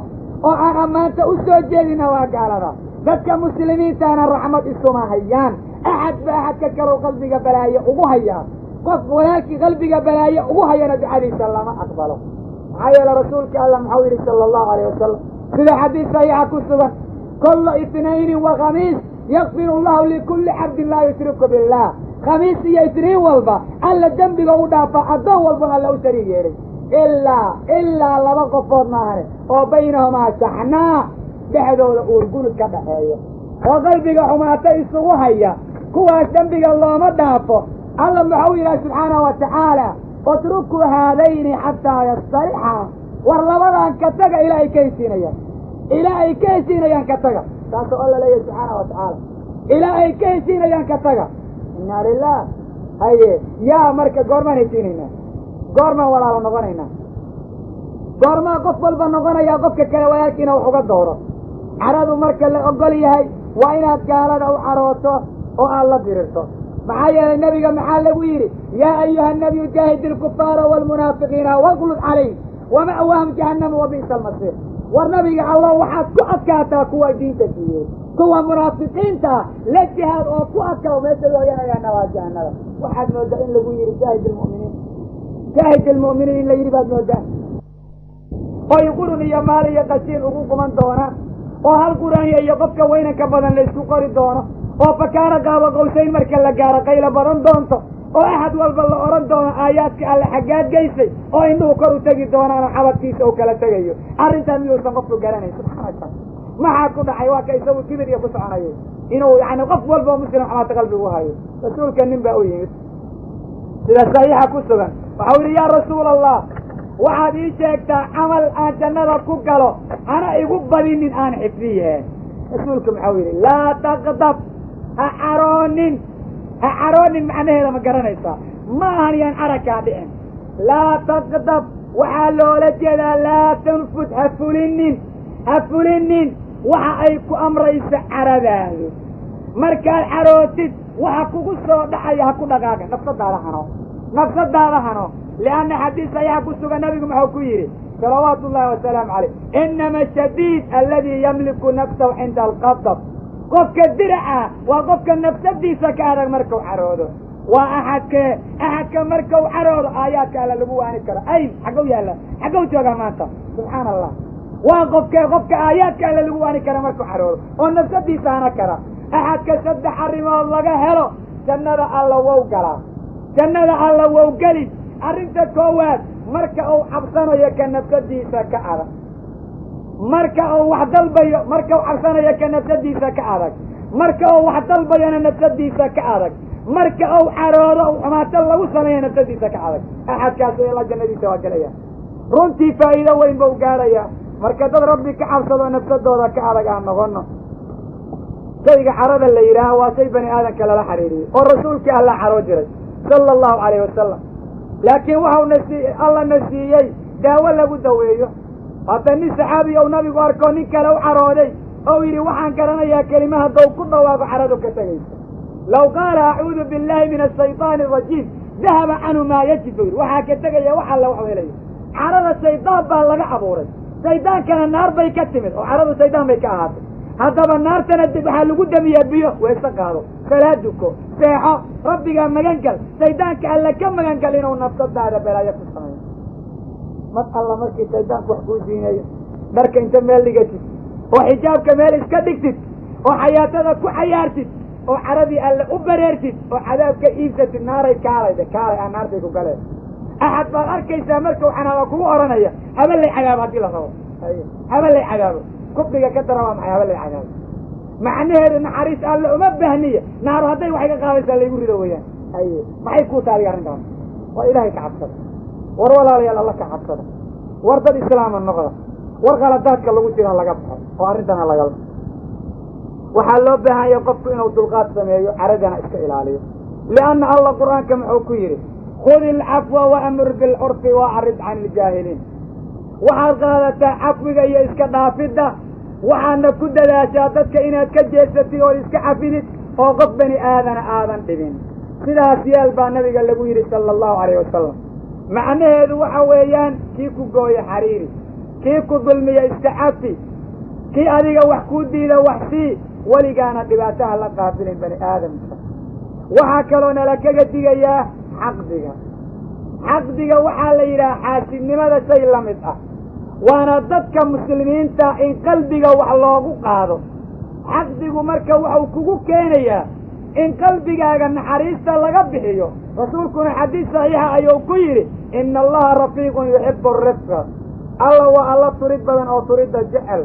oo aan ammaanta u soo jeedina waa gaalada. Dadka muslimiintaana raxmad isuma hayaan. Axad ba axadka kalow qalbiga balaaye ugu hayaa. Qof walaalkii qalbiga balaaye ugu hayana ducadiisa lama aqbalo. Maxaa yeele rasuulka Allah muxuu yidhi sala allahu alayh wasalam sida xadiis saxiixa ku sugan, kullu itnaynin wa khamiis yakfir allahu likulli cabdin laa yushriku billah. Khamiis iyo itniin walba Alla dembiga u dhaafa addoon walbana Alla u shariig yeelay, ilaa laba qofood maahane oo baynahumaa shaxnaa, dhexdooda uurgunud ka dhaxeeyo oo qalbiga xumaata isugu haya, kuwaas dembiga looma dhaafo. Alla muxuu yidhaha subxaanahu wa tacaala, utrukuu haadayni xataa yastalixa. War labadan ka taga ilaa ay ka heshiinayaan, ilaa ay ka heshiinayaan ka taga. Saasoo Alla leeyahay subxaana wa tacaala, ilaa ay ka heshiinayaan ka taga. Inna lilah. Haye, yaa marka goormaan heshiinaynaa? Goormaan walaalo noqonaynaa? Goormaa qof walba noqonayaa qofka kale walaalkiina wax uga dooro? Caradu marka la ogol yahay waa inaad gaalada u carooto oo aad la dirirto. Maxaa yeelay nebiga maxaa lagu yidhi? Yaa ayuha nabiyu jaahid ilkufaara waalmunaafiqiina waqlud calayh wama'waahum jahannama wa bi'sa almasiir. War nabiga Allah, waxaad ku adkaataa kuwa diinta siiyey, kuwa munaafiqiinta la jihaad oo ku adkaa, meesha loo yanayaana waa jahannada. Waxaad moodaa in lagu yidhi jaahid ilmu'miniin, jaahid ilmu'miniin in la yidhi baad moodaa, oy qurun iyo maal iyo qashiin ugu quman doonaan, oo hal quraanya iyo qofka weynanka badan la isku qori doono, oo fakaana qaabo qowsayn marka la gaaro qaylo badan doonto, oo axad walba la odhan doono aayaadka Alle xaggaad geysay, oo indhuhu kor u tegi doonaan oo xabadkiisa uu kala tegayo. Arrintaa miyuusan qofku garanayn? Subxaanaka, maxaa ku dhacay? Waa ka isagu kibir iyo ku soconayay inuu yani qof walba oo muslim xumaata qalbigu hayo. Rasuulka nin baa u yimid sida saxiixa ku sugan, waxau yidhi yaa rasuul Allah, waxaad ii sheegtaa camal aan jannada ku galo, hana igu badinin, aan xifdiye. Rasuulku muxuu yidhi? Laa taqdab, ha caroonin. Ha caroonin macnaheeda ma garanaysaa? Ma ahan yaan cara kaa dhicin. Laa taqdab waxaa loola jeedaa laa tanfud, ha fulinin, ha fulinin waxa ay ku amrayso caradaadu. Markaad carootid waxa kugu soo dhacaya ha ku dhaqaaga, nafsadaada hano, nafsadaada hano. Lianna xadiis ayaa ku sugan, nabigu muxuu ku yidhi salawaatu ullahi wasalaamu calayh: inama ashadiid aladii yamliku nafsahu cinda alqadab. Qofka diraca waa qofka nafsadiisa ka adag markau caroodo. Waa axadkee? Axadka markau caroodo aayaadka alla lagu waani karo. Ayn xaggow yaalla, xaggow joogaa maanta? Subxaana allah. Waa qofkee qofka aayaadka alla lagu waani kara markuu caroodo oo nafsadiisa hana kara? Axadka saddex arrimood laga helo jannada alla wow galaa, jannada alla wow gelin. Arrinta koowaad, marka uu cabsanayo ka nafsadiisa ka adag, marka uu wax dalbayo, marka uu cabsanayo ka nafsadiisa ka adag, marka uu wax dalbayona nafsadiisa ka adag, marka uu caroodo u xumaato lagu sameeyo nafsadiisa ka adag, axadkaas ila jannadiisa waa gelaya. Runtii faa'iido weyn bau gaarayaa. Marka dad Rabbi ka cabsado, nafsadooda ka adag aan noqono. Shayga carada la yidhaaha waa shay bani aadamka lala xiriiriyey oo rasuulkii alla caroo jiray sala allahu calayhi wasalam, laakiin waxau nasi alla na siiyey daawo lagu daweeyo. Hadda nin saxaabiya u nabigu arko nin kale u carooday ou yidhi: waxaan garanayaa kelima haddau ku dhawaaqo caradu ka tegayso. Law qaala acuudu billahi min ashayطaani arajiim dahaba canhu maa yajid, buu yidhi. Waxaa ka tegaya wax alla waxu helayo. Carada shaydaan baa laga abuuray, shaydaankana naar bay ka timid, oo caradu shaydaan bay ka ahaatay. Haddaba naartana waxaa lagu damiyaa biyo. Weese qaado, salaad duko, seexo, rabbigaa magan gal, shaydaanka alla ka magan gal inuu nafsadaada balaayo ku sameeyo. Mar alla markii shaydaanku wax kuu siinayo, dharka inta meel dhigatid oo xijaabka meel iska dhigtid oo xayaatada ku cayaartid oo caradii alle u bareertid oo cadaabka iibsatid, naaray kaalayda kaalay aa naartay ku galeen. Axad baad arkaysaa markau xanaaba kugu odhanaya: haba lay cadaabo haddii la rabo, haba lay cadaabo. Kufriga ka dara waa maxay? Haba lay cadaabo macnaheedu naxariis alle uma bahniya, naaru hadday waxay ka qaadaysaa laygu rido weeyaan. Haye, maxay kuu taadiga arrintaas? War Ilaahay ka cabsada, war walaalayaal, Alla ka cabsada, war dad islaama noqda, war khaladaadka lagu jira laga baxo oo arrintana lagala. Waxaa loo baahanya qofku inuu dulqaad sameeyo, caradana iska ilaaliyo, lianna Alla Qur-aanka muxuu ku yidhi? Khud ilcafwa waamur bilcurfi waacrid can iljaahiliin. Waxaad qaadataa cafwiga iyo iska dhaafidda, waxaadna ku dadaashaa dadka inaad ka jeesatid oo iska cafidid oo qof bani aadana aadan dhibin. Sidaas yeel baa nabiga lagu yidhi sala allahu calayh wasalam. Macnaheedu waxa weeyaan, kii ku gooyo xariiri, kii ku dulmiya iska cafi, kii adiga wax kuu diida wax sii, weligaana dhibaataha la qaabilin bani aadamka. Waxaa kaloo nala kaga digayaa xaqdiga. Xaqdiga waxaa la yidhaha xaasidnimada shay la mid ah, waana dadka muslimiinta in qalbiga wax loogu qaado. Xaqdigu marka wuxuu kugu keenayaa in qalbigaaga naxariista laga bixiyo. Rasuulkuna xadiis saxiixa ayuu ku yidhi: ina Allaha rafiiqun yuxibu arifqa. Alla waa Alla turid badan oo turidda jecel.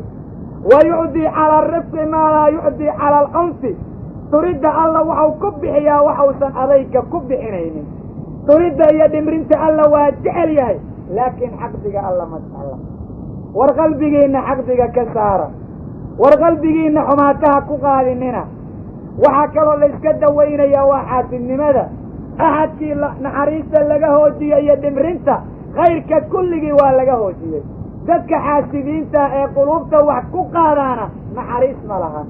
Wa yucdii cala arifqi maa laa yucdii cala alcunfi. Turidda Alla waxau ku bixiyaa waxausan adayga ku bixinaynin. Turidda iyo dhimrinta Alla waa jecel yahay, laakiin xaqdiga Alla ma jecla. War qalbigiinna xaqdiga ka saara, war qalbigiinna xumaataha ku qaadinina. Waxaa kaloo layska dawaynayaa waa xaasidnimada. Axadkii naxariista laga hoojiyey iyo dhimrinta, khayrka kulligii waa laga hoojiyey. Dadka xaasidiinta ee quluubta wax ku qaadaana naxariis ma laha,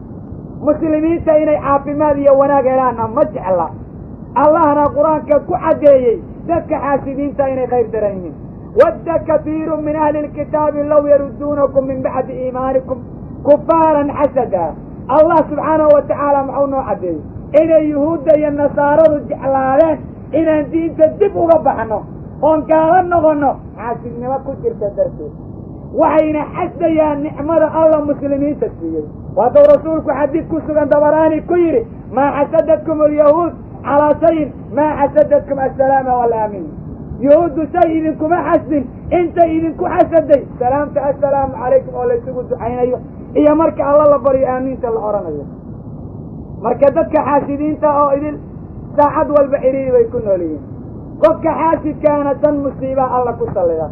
muslimiinta inay caafimaad iyo wanaag helaanna ma jecla. Allahna Qur-aanka ku caddeeyey dadka xaasidiinta inay khayr daran yihiin: wadda kahiiru min ahli lkitaabi low yarudduunakum min bacdi iimaanikum kufaaran xasada. Allah subxaanahu wa tacaala muxuu noo caddeeyey? Inay yuhuudda iyo nasaaradu jeclaadeen inaan diinta dib uga baxno oon gaala noqonno, xaasidnimo ku jirta darteed. Waxayna xasdayaan nicmada Alla muslimiinta siiyey. Waatau rasuulku xadiid ku sugan Dabaraani ku yidhi: maa xasadatkum alyahuud calaa shayin maa xasadatkum assalaama walaamiin. Yuhuuddu shay idinkuma xasdin intay idinku xasaday salaamta assalaamu calaykum oo laysugu ducaynayo iyo marka Alla la baryo aamiinta la odhanayo. Marka dadka xaasidiinta oo idin saacad walba xiriiri bay ku nool yihiin. Qofka xaasidkaana tan musiibaa Alla ku sallidaa.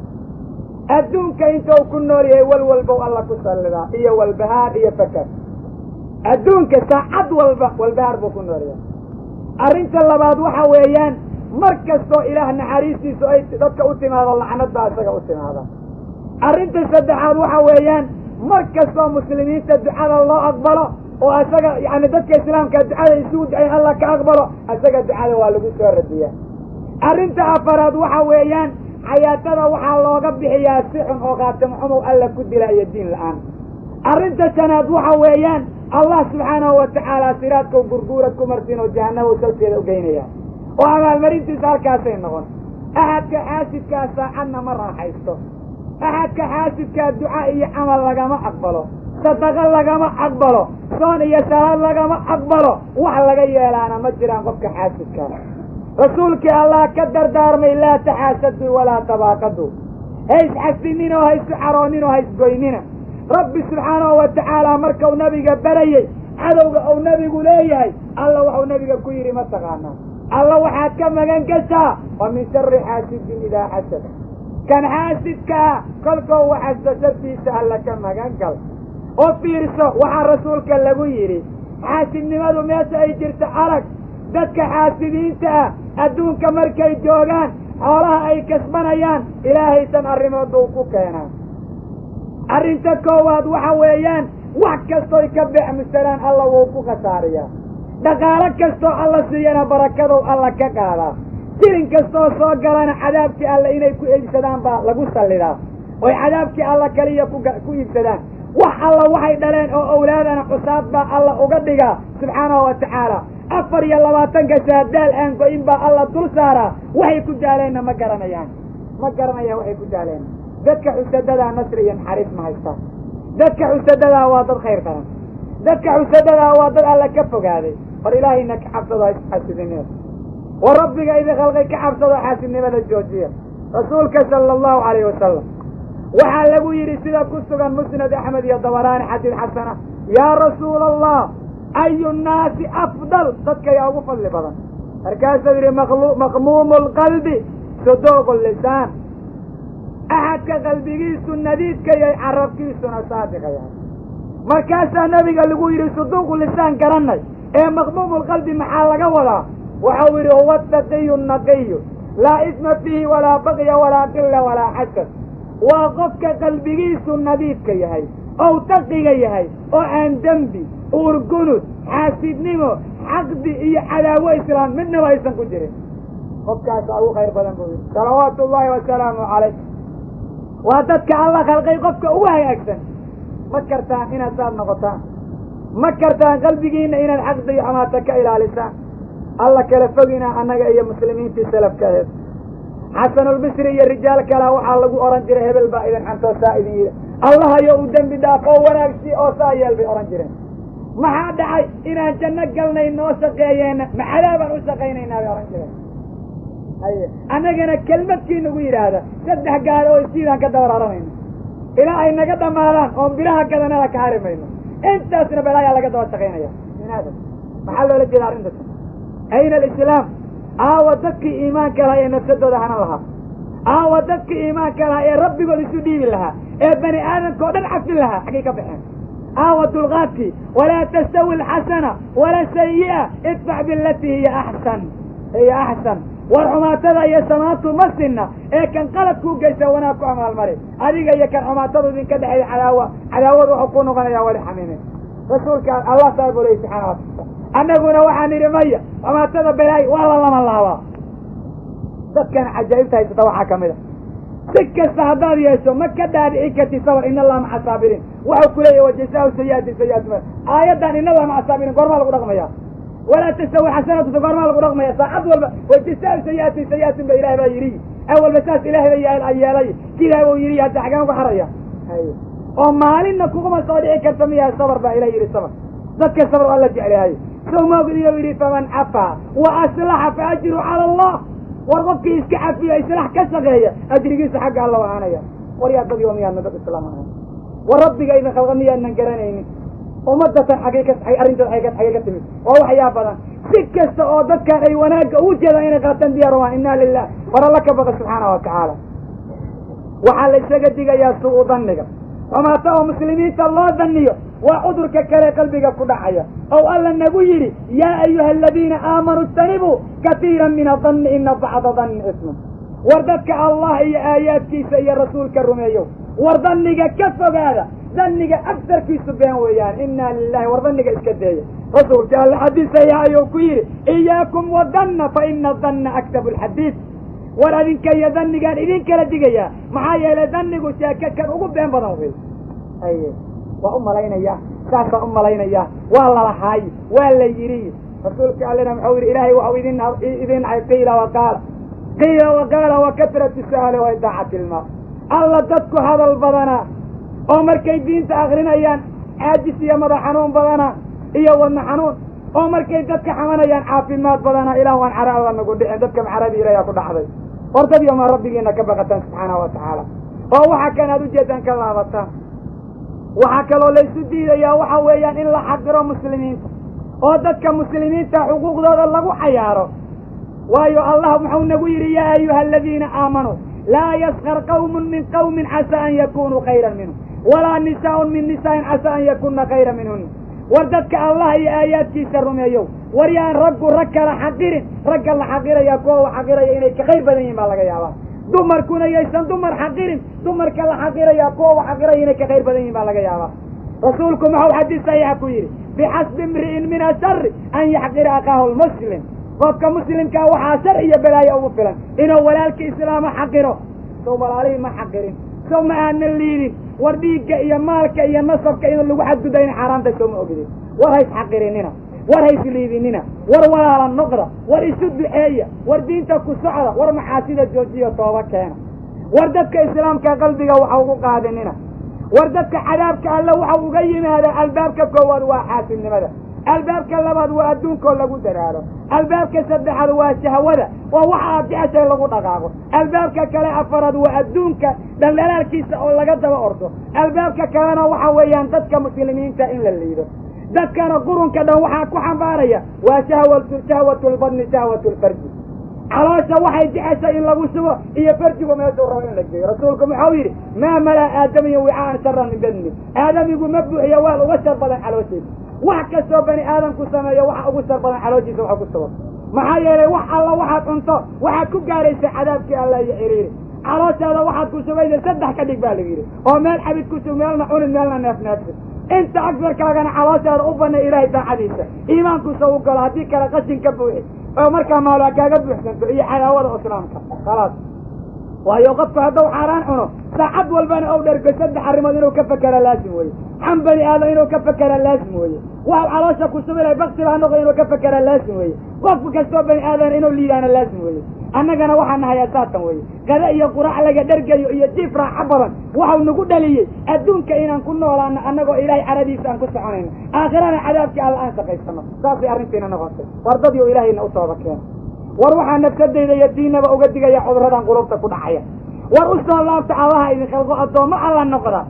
Adduunka inta uu ku nool yahay walwalbow Alla ku sallidaa iyo walbahaar iyo fakar. Adduunka saacad walba walbahaar buu ku nool yahay. Arrinta labaad waxa weeyaan, Mar kastoo Ilaah naxariistiisu ay dadka u timaado, lacnad baa isaga u timaada. Arrinta saddexaad waxa weeyaan, mar kastoo muslimiinta ducada loo aqbalo oo asaga yacni dadka islaamka ducada isugu ducayn Allah ka aqbalo, asaga ducada waa lagu soo radiyaa. Arrinta afaraad waxa weeyaan, xayaatada waxaa looga bixiyaa si xun oo khaatimo xumow Alla ku dila iyo diin la'aan. Arrinta shanaad waxa weeyaan, Allah subxaanahu wa tacaala siraadkau gurguurad ku marsiin oo jahannama salkeeda u geynaya oo abaalmarintiisa halkaasay noqon. Axadka xaasidkaa saacadna ma raaxaysto. Axadka xaasidkaa duca iyo camal lagama aqbalo, sadaqo lagama aqbalo, soon iyo salaad lagama aqbalo, wax laga yeelaana ma jiraan qofka xaasidkaa. Rasuulkii Allah ka dardaarmay, laa taxaasaduu walaa tabaaqaduu, hays xasinin oo haysu caroonin oo haysgoynina. Rabbi subxaanahu wa tacaala markau nabiga barayey cadowga uu nabigu leeyahay, Alla waxuu nabiga ku yidhi ma taqaanaa? Alla waxaad ka magan gashaa wa min shari xaasidin idaa xasad, kan xaasidkaa kolkou waxasdo shartiisa Alla ka magan gal. Oo fiirso waxaa rasuulka lagu yidhi, xaasidnimadu meesha ay jirta arag. Dadka xaasidiinta ah adduunka markay joogaan xoolaha ay kasbanayaan Ilaahay tan arrimood buu ku keenaa. Arrinta koowaad waxa weeyaan, wax kastoy ka beecmushtaraan Alla wuu ku khasaariyaa. Dhaqaalo kastoo Alla siiyana barakadow Alla ka qaadaa. Jilin kastoo soo galana cadaabkii Alla inay ku iibsadaan baa lagu sallidaa, oy cadaabkii Alla kaliya ku iibsadaan. Wax alla waxay dhaleen oo awlaadana cusaad baa Alla uga dhigaa subxaanahu wa tacaala. 24-ka saadaal aan go-in baa Alla dul saaraa. Waxay ku daaleenna ma garanayaan, ma garanayaan waxay ku daaleen. Dadka xusadadaa nasri iyo naxariis ma haystaan. Dadka xusadadaa waa dad khayr daran. Dadka xusadadaa waa dad Alla ka fogaaday. War Ilaahayna ka cabsado, xaasidnimada, war Rabbiga idin khalqay ka cabsado, xaasidnimada joojiya. Rasuulka sala allahu calayhi wasalam waxaa lagu yidhi sida ku sugan Musnad Axmed iyo Dabaraani xadiid xasana, yaa rasuula Allah, ayu nnaasi afdal, dadka yaa ugu fadli badan? Markaasuu yidhi, maqmuumu lqalbi saduuqu lisaan, axadka qalbigiisu nadiidka yahay, carabkiisuna saadiqa yahay. Markaasaa nabiga lagu yidhi, saduuqu lisaan garanay, ee maqmuumulqalbi maxaa laga wadaa? Waxau yidhi, huwa ataqiyu naqiyu, laa isma fiihi walaa baqya walaa qila walaa xasad. Waa qofka qalbigiisu nadiifka yahay ou taqiga yahay oo aan dembi, uurgunud, xaasidnimo, xaqdi iyo cadaawo islaam midnaba aysan ku jirin, qofkaasaa ugu khayr badan buu yidhi salawaatu ullaahi wasalaamu calayh. Waa dadka Alla khalqay qofka ugu hagaagsan. Ma kartaan inaad saad noqotaan? Ma kartaan qalbigiina inaad xaqdi iyo xumaata ka ilaalisaan? Alla kala foginaa annaga iyo muslimiintii salafka aheed. Xasanulbisri iyo rijaal kalea waxaa lagu ohan jiray, hebel baa idin xantoo saa idin yidhi, Allahayo u dembi dhaaf oo wanaagsi oo saa yeel bay odhan jireen. Maxaa dhacay? Inaan janno galnay noo shaqeeyeenna, ma cadaabaan u shaqaynaynaa bay odhan jireen. Haye, annagana kelmadkii nagu yidhaahda 3 gaari oo isiidaan ka daba raranayno ilaa ay naga dhammaadaan, oon biraha gadanada ka hari mayno. Intaasna balaayaa laga daba shaqaynaya. Inaada maxaa loola jeeda arrintas? Ayna alislaam? Aawa dadkii iimaanka lahaa ee nafsadooda hanan lahaa? Aawa dadkii iimaanka lahaa ee rabbigood isu dhiibi lahaa ee bani aadamka oo dhan cafin lahaa? Xaggay ka baxeen? Aawa dulqaadkii? Walaa tastawi alxasana wala sayi'a, idfac bilatii hiya axsan, hiya axsan. War xumaatada iyo samaantu ma sinna, ee kan qaladkuu geysta wanaag ku amaalmari. Adiga iyo kan xumaatadu idinka dhexeeya cadaawa, cadaawadu wuxuu ku noqonayaa wali xamiime. Rasuulka Allah saa buu leeyay subxaana wataala. Annaguna waxaan nidhi maya, xumaatada balaay waa la lama laabaa. Dadkan cajaa'ibta haysata waxaa ka mid a, si kasta haddaad yeesho ma ka dhaadhici kartid sabr, in allaha maca saabiriin. Waxau ku leeyahy, wajazaau sayi'atin sayi'atu. Aayaddan in allaha maca saabiriin goormaa lagu dhaqmaya? Walaa tastawi xasanatu goormaa lagu dhaqmaya? Saacad walba wajazaau sayi'atin sayi'atin ba Ilahay baa yidhi, awalba saas Ilahay ba yeelay, sidaa buu yidhi, hadda xagaan ku xaraya oo maalinna kuguma soo dhici karta miyaa? Sabr baa Ilahay yidhi, sabr, dadka sabr alla jeclahay. Sow maogid inuu yidhi, faman cafaa wa aslaxa fa ajru cala Allah. War qofkii iska cafiyo, islaax ka shaqeeya, ajrigiisa xagga Alla ahaanaya. War yaa dad yoo, miyaadna dad islaam ahayn? War Rabbiga idin khalqa miyaanan garanaynin? Ummadatan xaggay ka arrintood xaggay ka timid? Waa waxyaa badan. Si kasta oo dadkan ay wanaagga ugu jeedaan inay qaataan diyaar waan. Inna lilah. War Alla ka baqa subxaana wa tacaala. Waxaa la isaga digayaa suu danniga, Xumaata oo muslimiinta loo danniyo waa cudurka kale qalbiga ku dhacaya ow Alla nagu yidhi: yaa ayuha aladiina aamanuu ijtanibuu katiiran min adanni ina bacda danni ismun. War dadka Allah iyo aayaadkiisa iyo rasuulka rumeeyo, war danniga ka fogaada. Danniga agsarkiisu been weeyaan. Inaa lilahi. War danniga iska deeya. Rasuulka Alla xadiis saxiixa ayuu ku yidhi: iyaakum wadanna fa ina danna aktabu alxadiid. War adinka iyo dannigaan idin kala digayaa, maxaa yeelay dannigu sheeke kan ugu been badan wey. Aye, waa u malaynayaa, saasaan u malaynayaa, waa lalahaay, waa la yidhi. Rasuulka Allena muxuu yidhi? Ilaahay waxau idin nacay qiila waqaala, qiila waqaala, wa katratu su'aali wa idaacati ilmaal. Alla dadku hadal badanaa oo markay diinta akrinayaan caajis iyo madax xanuun badana iyo wadna xanuun, oo markay dadka xamanayaan caafimaad badana. Ilah waan cara Alla nagu dhicin. Dadka macaradii Ilahiyaa ku dhacday. War dad yomaa Rabbigiina ka baqataan subxaanahu wa tacaala oo waxa kan aad ujeedaan ka laabataan. Waxaa kaloo laysu diidayaa waxa weeyaan in la xaqiro muslimiinta oo dadka muslimiinta xuquuqdooda lagu cayaaro. Waayo, Allah muxuu nagu yidhi? Yaa ayuha aladiina aamanuu laa yaskar qawmun min qawmin casaa an yakunuu khayran minhum, walaa nisaaun min nisaa'in casaa an yakuna khayran minhuna. War dadka Allah iyo aayaadkiisa rumeeyow, war yaan raggu rag kala xaqirin. Ragga la xaqiraya kuwa xaqiraya inay ka khayr badan yihin baa laga yaabaa. Dumarkuna yaysan dumar xaqirin. Dumarka la xaqiraya kuwa xaqiraya inay ka khayr badan yihin baa laga yaabaa. Rasuulku muxuu xadiis saxiixa ku yidhi? Bixasbi imri'in min ashari an yaxqira akhaahu lmuslim. Qofka muslimkaa waxaa shar iyo balaayo ugu filan inuu walaalka islaama xaqiro. Sow walaalihii ma xaqirin? Sow ma aanan liidin? War dhiigga iyo maalka iyo nasabka in lagu xadgudba in xaaraanta sow ma ogidin? War hays xaqirinina, war hays liidinina, war walaala noqda, war isu duceeya, war diinta ku socda, war maxaasida joojiya, tooba keena. War dadka islaamka qalbiga waxa ugu qaadinina. War dadka cadaabka Alle waxa uga yimaada, albaabka koowaad waa xaasidnimada, albaabka labaad waa adduunkoo lagu dadaalo, albaabka saddexaad waa shahwada oo waxa aad jeceshay lagu dhaqaaqo, albaabka kale afaraad waa adduunka dhaldhalaalkiisa oo laga daba ordo, albaabka kalena waxa weeyaan dadka muslimiinta in la liido. Dadkana qurunka dhan waxaa ku xambaaraya waa shahwatulbadni, shahwatulfarji. Caloosha waxay jeceshay in lagu shubo iyo farjigu meeshuu rabo in la geeyo. Rasuulku muxuu yidhi? Maa malaa aadamiya wicaan sharan min badni. Aadamigu ma buuxiyo waal uga shar badan calooshiisa. Wax kastoo bani aadamku sameeyo waxa ugu shar badan calooshiisa waxa ku sugan. Maxaa yeelay, wax alla waxaad cunto waxaad ku gaaraysa cadaabkii Alla iyo ciriiri. Calooshaada waxaad ku shubaysa saddex ka dhig baa lagu yidhi, oo meel xabid ku shug, meelna cunin, meelna neef neefsi. Inta agfarkaagana calooshaada u banay Ilaahay daacadiisa, iimaankusa u galo. Haddii kale qashin ka buuxi oo markaa maalaa kaaga buuxsanto iyo cadaawada islaamka, khalaas. Waayo, qofku haddau xaaraan cuno, saacad walbana ou dhergo, saddex arrimood inuu ka fakera laasim weye. Xan bani aadam inuu ka fakera laasim weye. Waxau caloosha ku shubilay baksiba ha noqdo inuu ka fakera laasim weye. Qofku kastoo bani aadam inuu liidaana laasim weye. Annagana waxaa nahay asaatan weye qada iyo quraac laga dhergayo iyo jiif raaxo badan. Waxau nagu dhaliyey adduunka inaan ku noolaano annagoo Ilaahay caradiisa aan ku soconayno, aakhirana cadaabkii Alla aan shaqaysano. Saasay arrintiina noqotay. War dad yo Ilaahayna u tooba keena. War waxaa nafsadayda iyo diinaba uga digaya cuduradan qulubta ku dhacaya. War u soo laabta Allaha idin khalqo, addoommo Alla noqda.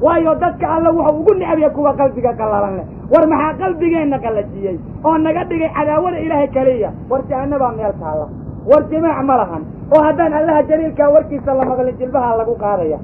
Waayo, dadka Alla wuxuu ugu necabya kuwa qalbiga qallalan leh. War maxaa qalbigeenna qallajiyey oo naga dhigay cadaawada Ilaahay keliya? War jahanabaa meel taalla. War jimaac ma lahan oo haddaan Allaha jaliilkaa warkiisa la maqlin jilbaha lagu qaadaya,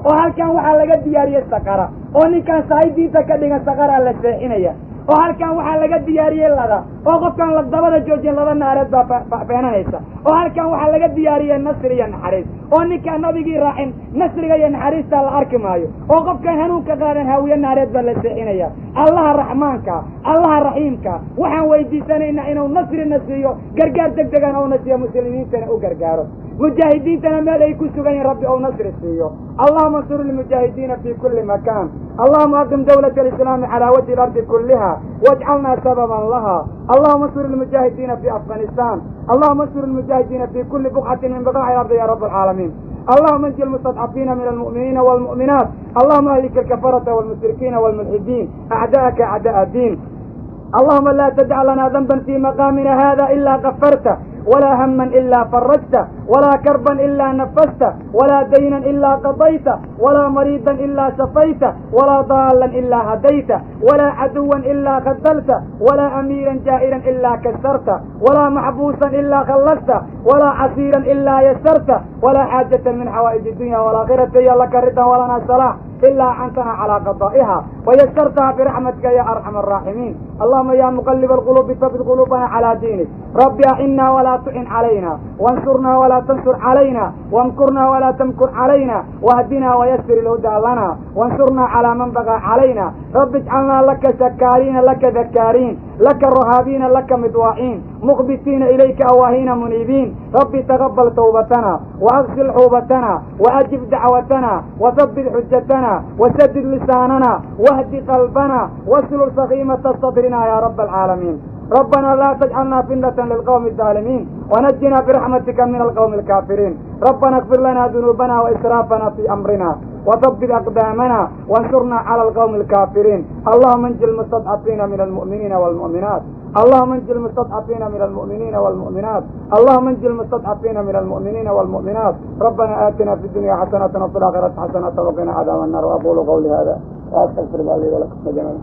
oo halkan waxaa laga diyaariyey saqara, oo ninkaan sahay diinta ka dhigan saqaraa la seexinaya, oo halkan waxaa laga diyaariyey lada, oo qofkaan lagdabada joojin laba naareed baa feenanaysa, oo halkan waxaa laga diyaariyey nasri iyo naxariis, oo ninkaan nabigii raacin nasriga iyo naxariistaa la arki maayo, oo qofkaan hanuunka qaadan haawiye naareed baa la seexinaya. Allaha raxmaanka, Allaha raxiimka waxaan weydiisanaynaa inuu nasrina siiyo, gargaar deg degana una siiyo, muslimiintana u gargaaro, mujaahidiintana meel ay ku sugan yihin Rabbi ou nasri siiyo. Allahuma ansur lmujaahidiina fi kuli makan. Allahuma aqim dawlat alislaami calaa wajhi alardi kuliha wajcalna sababan laha. Allahuma ansur lmujaahidiina fi afghanistan. Allahuma ansur lmujaahidiina fi kuli buqcatin min biqaaci alardi ya rab alcaalamiin. Allahuma anji lmustadcafiina min almu'miniina wاlmu'minaat. Allahuma ahlik alkafarata wاlmushrikiina wاlmulxidiin acda'aka acda'a diin. Allahuma la tadc lana danba fi maqaamina hada ila kafarta, ولا هما إلا فرجته، ولا كربا إلا نفسته، ولا دينا إلا قضيته، ولا مريضا إلا شفيته، ولا ضالا إلا هديته، ولا عدوا إلا خذلته، ولا أميرا جائرا إلا كسرته، ولا محبوسا إلا خلصته، ولا عسيرا إلا يسرته، ولا حاجة من حوائج الدنيا والآخرة هي لك رضا ولنا صلاح. إلا أعنتنا على قضائها ويسرتها برحمتك يا أرحم الراحمين. اللهم يا مقلب القلوب ثبت قلوبنا على دينك. رب أعنا ولا تعن علينا، وانصرنا ولا تنصر علينا، وامكرنا ولا تمكر علينا، واهدنا ويسر الهدى لنا، وانصرنا على من بغى علينا. رب اجعلنا لك شكارين لك ذكارين لك رهابين لك مطواعين مخبتين إليك أواهين منيبين. رب تقبل توبتنا وأغسل حوبتنا وأجب دعوتنا وثبت حجتنا وسدد لساننا واهد قلبنا واسلل سخيمة صدرنا يا رب العالمين. ربنا لا تجعلنا فتنة للقوم الظالمين ونجنا برحمتك من القوم الكافرين. ربنا اغفر لنا ذنوبنا وإسرافنا في أمرنا وثبت أقدامنا وانصرنا على القوم الكافرين. اللهم انجِ المستضعفين من المؤمنين والمؤمنات. اللهم انجِ المستضعفين من المؤمنين والمؤمنات. اللهم انجِ المستضعفين من المؤمنين والمؤمنات. ربنا آتنا في الدنيا حسنة وفي الآخرة حسنة وقنا عذاب النار. وأقول قولي هذا وأستغفر الله لي ولكم جميعا.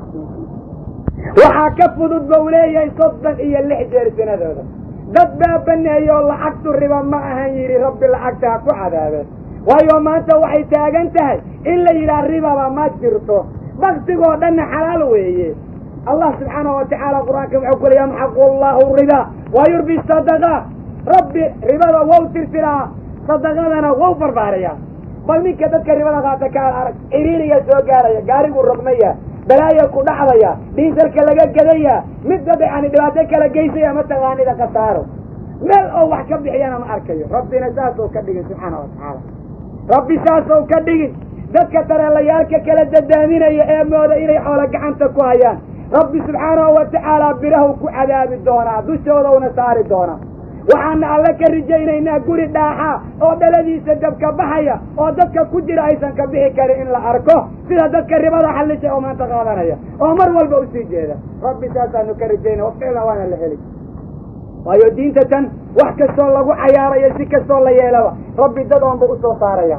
Waxaa ka fudud bau leeyahay 36 jeer sinadooda. Dad baa baneeyo lacagtu riba ma ahan yidhi, rabbi lacagta ha ku cadaabeen. Waayo maanta waxay taagan tahay in la yidhaha ribaba ma jirto, baktigoo dhanna xalaal weeye. Allah subxaanahu watacaala qur-aanka wuxuu ku leeyahay yamxaqu allahu riba wa yurbi sadaqa. Rabbi ribada wou tirtiraa, sadaqadana wou barbaarayaa. Bal ninka dadka ribada qaata ka arag, ciriiriga soo gaaraya, gaarigu rogmaya, balaaya ku dhacdaya, dhiisalka laga gadaya, mid dad yani dhibaato kala geysaya, mataqaanida khasaaro meel oo wax ka bixiyana ma arkayo. Rabbina saasou ka dhigin subxaana watacaala, rabbi saasou ka dhigin. Dadka tareelayaalka kala dadaaminaya ee mooda inay xoolo gacanta ku hayaan, rabbi subxaanahu watacaala birahu ku cadaabi doonaa, dushoodowna saari doonaa. Waxaana alle ka rajaynaynaa guri dhaaxa oo dhaladiisa dabka baxaya oo dadka ku jira aysan ka bixi karin in la arko, sida dadka ribada xallishay oo maanta qaadanaya oo mar walba usii jeeda. Rabbi saasaanu ka rajaynaya, waficlan waana la heli. Waayo diinta tan wax kastoo lagu cayaarayo si kastoo la yeelaba rabbi dad oonba usoo saaraya.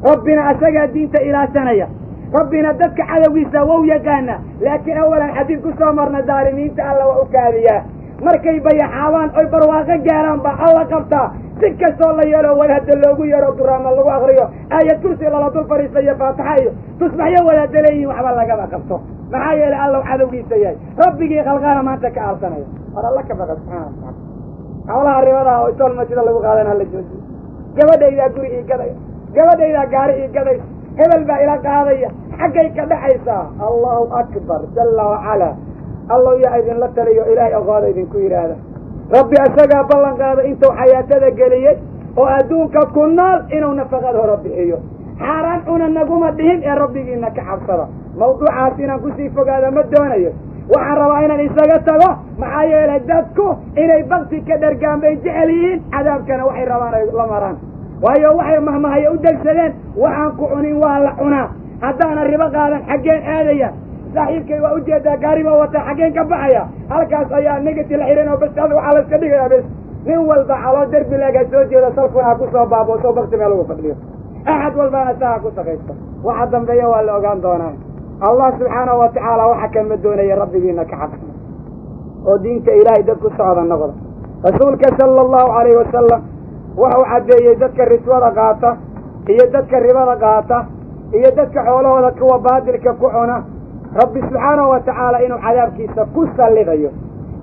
Rabbina asagaa diinta ilaashanaya, rabbina dadka cadowgiisa wow yaqaana. Laakiin awalan xadiid ku soo marna daalimiinta alla waa u kaadiyaa, markay bayaxaabaan oy barwaaqo gaaraan baa alla qabtaa. Si kastoo la yeelo way hadda loogu yeero duraama lagu akriyo, aayad kursi lala dul fadhiista iyo faataxa iyo tusbaxyo wadaada leeyihin, waxba lagama qabto. Maxaa yeelay allow cadowgiisa yahay, rabbigii khalqaana maanta ka aalsanaya. War alla ka baqa subxana watacala. Xoolaha ribadaa oo isoolma sida lagu qaadan hala joojiyo. Gabadhaydaa guri ii gadaya, gabadhaydaa gaari ii gadaysa, hebel baa ila qaadaya, xaggay ka dhacaysaa. Allahu akbar jalla wacalaa. Allow yaa idinla taliyo, ilaahay oqooda idinku yidhaahda. Rabbi asagaa ballan qaada intuu xayaatada geliyey oo adduunka ku nool inuu nafaqad hore bixiyo. Xaaraan cuna naguma dhihin ee rabbigiina ka cabsada. Mawduucaas inaan kusii fogaada ma doonayo, waxaan rabaa inaan isaga tago. Maxaa yeelay dadku inay bakti ka dhargaan bay jecel yihiin, cadaabkana waxay rabaan ay la maraan. Waayo waxay mahmahaya u degsadeen, waxaan ku cunin waa la cunaa, haddaana ribo qaadan xaggeen aadaya. Saaxiibkay waa ujeedaa gaari baa wataa, xaggeen ka baxaya. Halkaas ayaa negati la xihan oo bas waxaa la iska dhigayaa bes. Nin walba caloo derbi leega soo jeeda, salkuna ha ku soo baabooso bakti meel ugu fadhiyo. Axad walbaana saa ha ku shaqaysto, waxa dambeeya waa la ogaan doonaa. Allah subxaanahu watacaala waxa kan ma doonaya, rabbigiina ka cabsana oo diinta ilaahay dad ku socda noqda. Rasuulka sala allahu calayhi wasalam wuxuu caddeeyey dadka riswada qaata iyo dadka ribada qaata iyo dadka xoolahooda kuwa baadilka ku cuna, rabbi subxaanahu watacaala inuu cadaabkiisa ku sallidayo.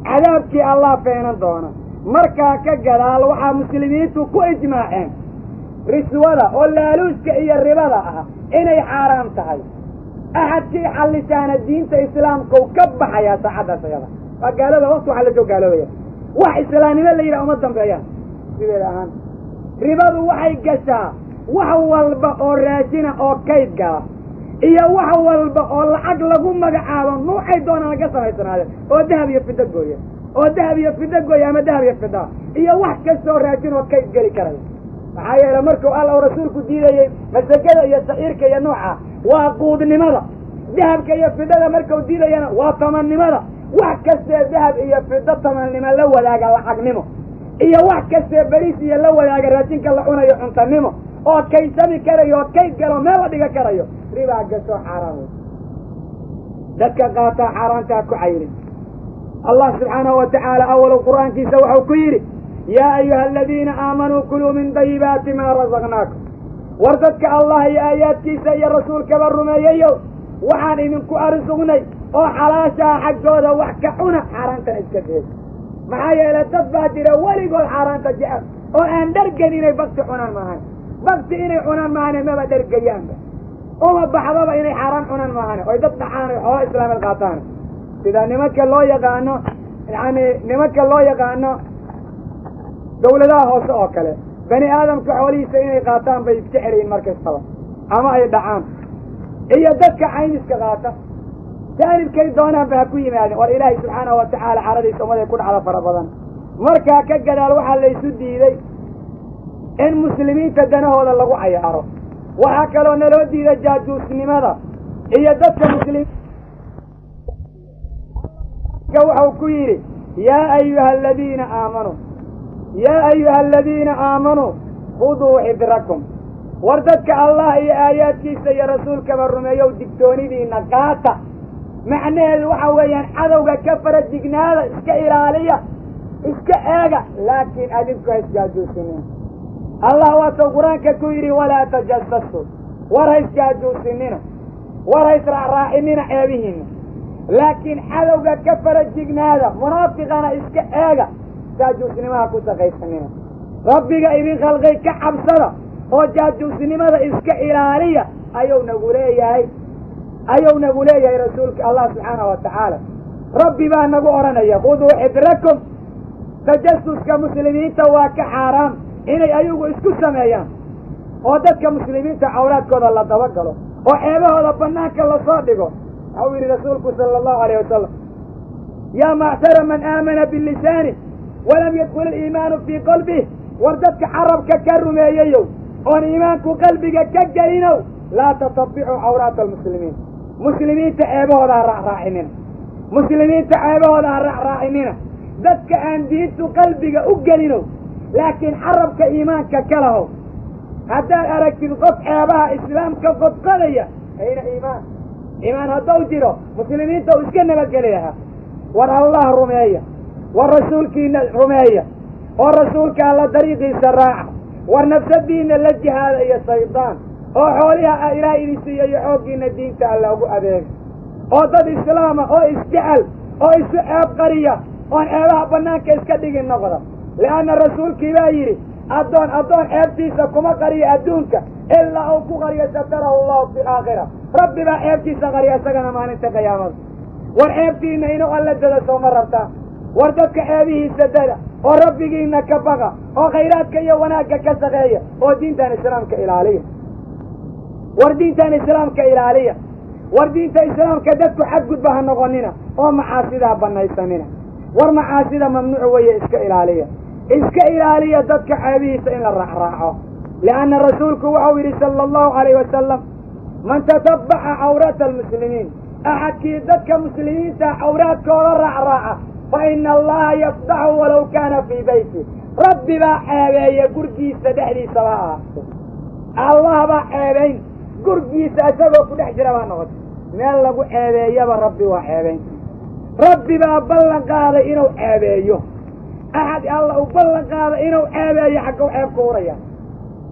Cadaabkii allah feenan doona. Markaa ka gadaal waxaa muslimiintu ku ijmaaceen riswada oo laaluuska iyo ribada ah inay xaaraam tahay. Axadkii xallishaana diinta islaamkau ka baxayaa saacaddaas ayada. Waa gaalooba waqti waxaa lasoo gaaloobaya, wax islaamnimo la yidhaha uma dambeeyaan sideeda ahaan. Ribadu waxay gashaa wax walba oo raashina oo kayd gala iyo wax walba oo lacag lagu magacaabo nuucay doonaan ka samaysanaadeen, oo dahab iyo fido gooya, oo dahab iyo fido gooya ama dahab iyo fida iyo wax kastoo raashin oo kayd geli karaya. Maxaa yeele markuu alla uu rasuulku diidayey masagada iyo saciirka iyo nooca waa quudnimada, dahabka iyo fidada markau diidayana waa tamannimada. Wax kastee dahab iyo fido tamannimo la wadaaga lacagnimo, iyo wax kastee beriis iyo la wadaaga raashinka la cunayo cuntanimo, oo kaysami karayo oo kayd galo meel la dhiga karayo, ribaa gasho xaaraan wey. Dadka qaataa xaaraantaa ku cayrin. Allah subxaanahu watacaala awalow qur-aankiisa wuxuu ku yidhi yaa ayuha aladiina aamanuu kuluu min dayibaati maa rasaqnaakum. War dadka Allah iyo aayaadkiisa iyo rasuulkaba rumeeyayow, waxaan idinku arsugnay oo xalaashaa xaggooda wax ka cuna, xaaraantana iska deey. Maxaa yeelay dad baa jira weligood xaaraanta jecel oo aan dhargan inay bakti cunaan maahan, bakti inay cunaan maahane maba dhargayaanba, uma baxdaba inay xaaraan cunaan maahane, oy dad dhacaan oy xoolo islaameed qaataan. Sida nimanka loo yaqaano, yacani nimanka loo yaqaano dawladaha hoose oo kale, bani aadamka xoolihiisa inay qaataan bay iska xerayin mar kastaba ama ay dhacaan, iyo dadka cayniska qaata jaanibkay doonaanba ha ku yimaadeen. War ilaahay subxaanahu watacaala caradiisa ummaday ku dhacda fara badan. Markaa ka gadaal waxaa laysu diiday in muslimiinta danahooda lagu cayaaro. Waxaa kaloo naloo diiday jaajuusnimada iyo dadka muslimiinka. Wuxuu ku yidhi yaa ayuha aladiina aamanuu, yaa ayuha aladiina aamanuu khuduu xidrakum. War dadka Allah iyo aayaadkiisa iyo rasuulkaba rumeeyow, digtoonidiina qaata. Macnaheedu waxa weeyaan cadowga ka fara jignaada, iska ilaaliya, iska eega, laakiin adinku ha isjaajuusinin. Allah waatuu qur-aanka ku yidhi walaa tajasasu. War ha isjaajuusinina, war ha israacraacinina ceebihiina, laakiin cadowga ka fara jignaada, munaafiqana iska eega, jaajuusnimaha ku shaqaysanina. Rabbiga idin khalqay ka cabsada oo jaajuusnimada iska ilaaliya ayuu nagu leeyahay, ayuu nagu leeyahay rasuulka Allah subxaanahu watacaala. Rabbi baa nagu odhanaya khuduu xidrakum. Tajasuska muslimiinta waa ka xaaraam inay ayagu isku sameeyaan oo dadka muslimiinta cawraadkooda la dabagalo oo ceebahooda banaanka lasoo dhigo. Waxau yidhi rasuulku sala allahu alayh wasalam yaa macshara man aamana bilisaani walam yadkul aliimaanu fii qalbih. War dadka carabka ka rumeeyayow oon iimaanku qalbiga ka gelinow, laa tatabicuu cawraata almuslimiin. Muslimiinta ceebahooda ha raacraacinina, muslimiinta ceebahooda ha raacraacinina. Dadka aan diintu qalbiga u gelinow laakiin carabka iimaanka ka lahow, haddaad aragtid qof ceebaha islaamka qodqodaya, ayna iimaan, iimaan haddau jiro muslimiinta uu iska nabadgeli lahaa. War Allah rumeeya, war rasuulkiina rumeeya, oo rasuulka alla dariiqiisa raaca. War nafsadiina la jihaada iyo shaydaan, oo xooliha ilaah idin siiya iyo xooggiina diinta alla ugu adeega, oo dad islaama oo isjecel oo isu ceeb qariya oon ceebaha banaanka iska dhigin noqda. Li'anna rasuulkii baa yidhi addoon addoon ceebtiisa kuma qariyo adduunka ilaa uu ku qariyo satarahu allahu fi aakhira. Rabbi baa ceebtiisa qariya isagana maalinta qiyaamada. War ceebtiina inuu alla dada sooma rabtaa? War dadka ceebihiisa dada oo rabbigiina ka baqa oo khayraadka iyo wanaagga ka shaqeeya oo diintan islaamka ilaaliya. War diintan islaamka ilaaliya. War diinta islaamka dadku xadgudba ha noqonina oo macaasidaa banaysanina. War macaasida mamnuuc weeye, iska ilaaliya, iska ilaaliya dadka ceebihiisa in la raacraaco. Lianna rasuulku wuxuu yidhi sala allahu alayh wasalam man tatabaca cawraata almuslimiin, axadkii dadka muslimiinta cawraadkooda raacraaca, fa ina allaha yafdaxu walow kaana fii beyti. Rabbi baa ceebeeya gurgiisa dhexdiisaba ahaatee. Allah baa ceebayn gurgiisa isagoo ku dhex jira baa noqotay. Meel lagu ceebeeyaba rabbi waa ceebayn. Rabbi baa ballan qaaday inuu ceebeeyo. Axad alla uu ballan qaaday inuu ceebeeyo xagguu ceeb ku huraya,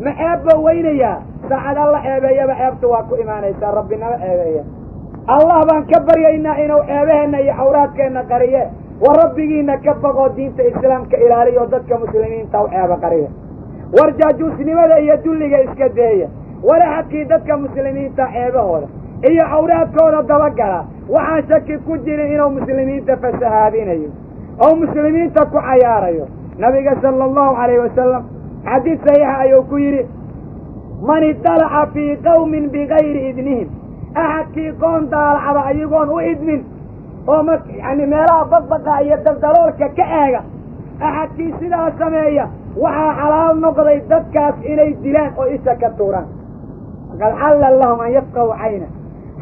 ma ceeb buu weynayaa? Saacad alla ceebeeyaba ceebtu waa ku imaanaysaa. Rabbinama ceebeeya. Allah baan ka baryaynaa inuu ceebaheenna iyo cawraadkeenna qariye. War rabbigiina ka baqoo diinta islaamka ilaaliya oo dadka muslimiinta u ceeba qariya. War jaajuusnimada iyo dulliga iska deeya. War axadkii dadka muslimiinta ceebahooda iyo cawraadkooda dabagala, waxaan shaki ku jirin inuu muslimiinta fasahaadinayo oo muslimiinta ku cayaarayo. Nabiga sala allahu calayhi wasalam xadiid saxiixa ayuu ku yidhi man idalaca fii qawmin bigayri idnihim, axadkii qoon daalacda ayagoon u idmin oo ma yani meelaha badbaqa iyo daldaloolka ka eega, axadkii sidaa sameeya waxaa xalaal noqday dadkaas inay dilaan oo isha ka tuuraan. Faqad xalla lahum an yafqahu cayna.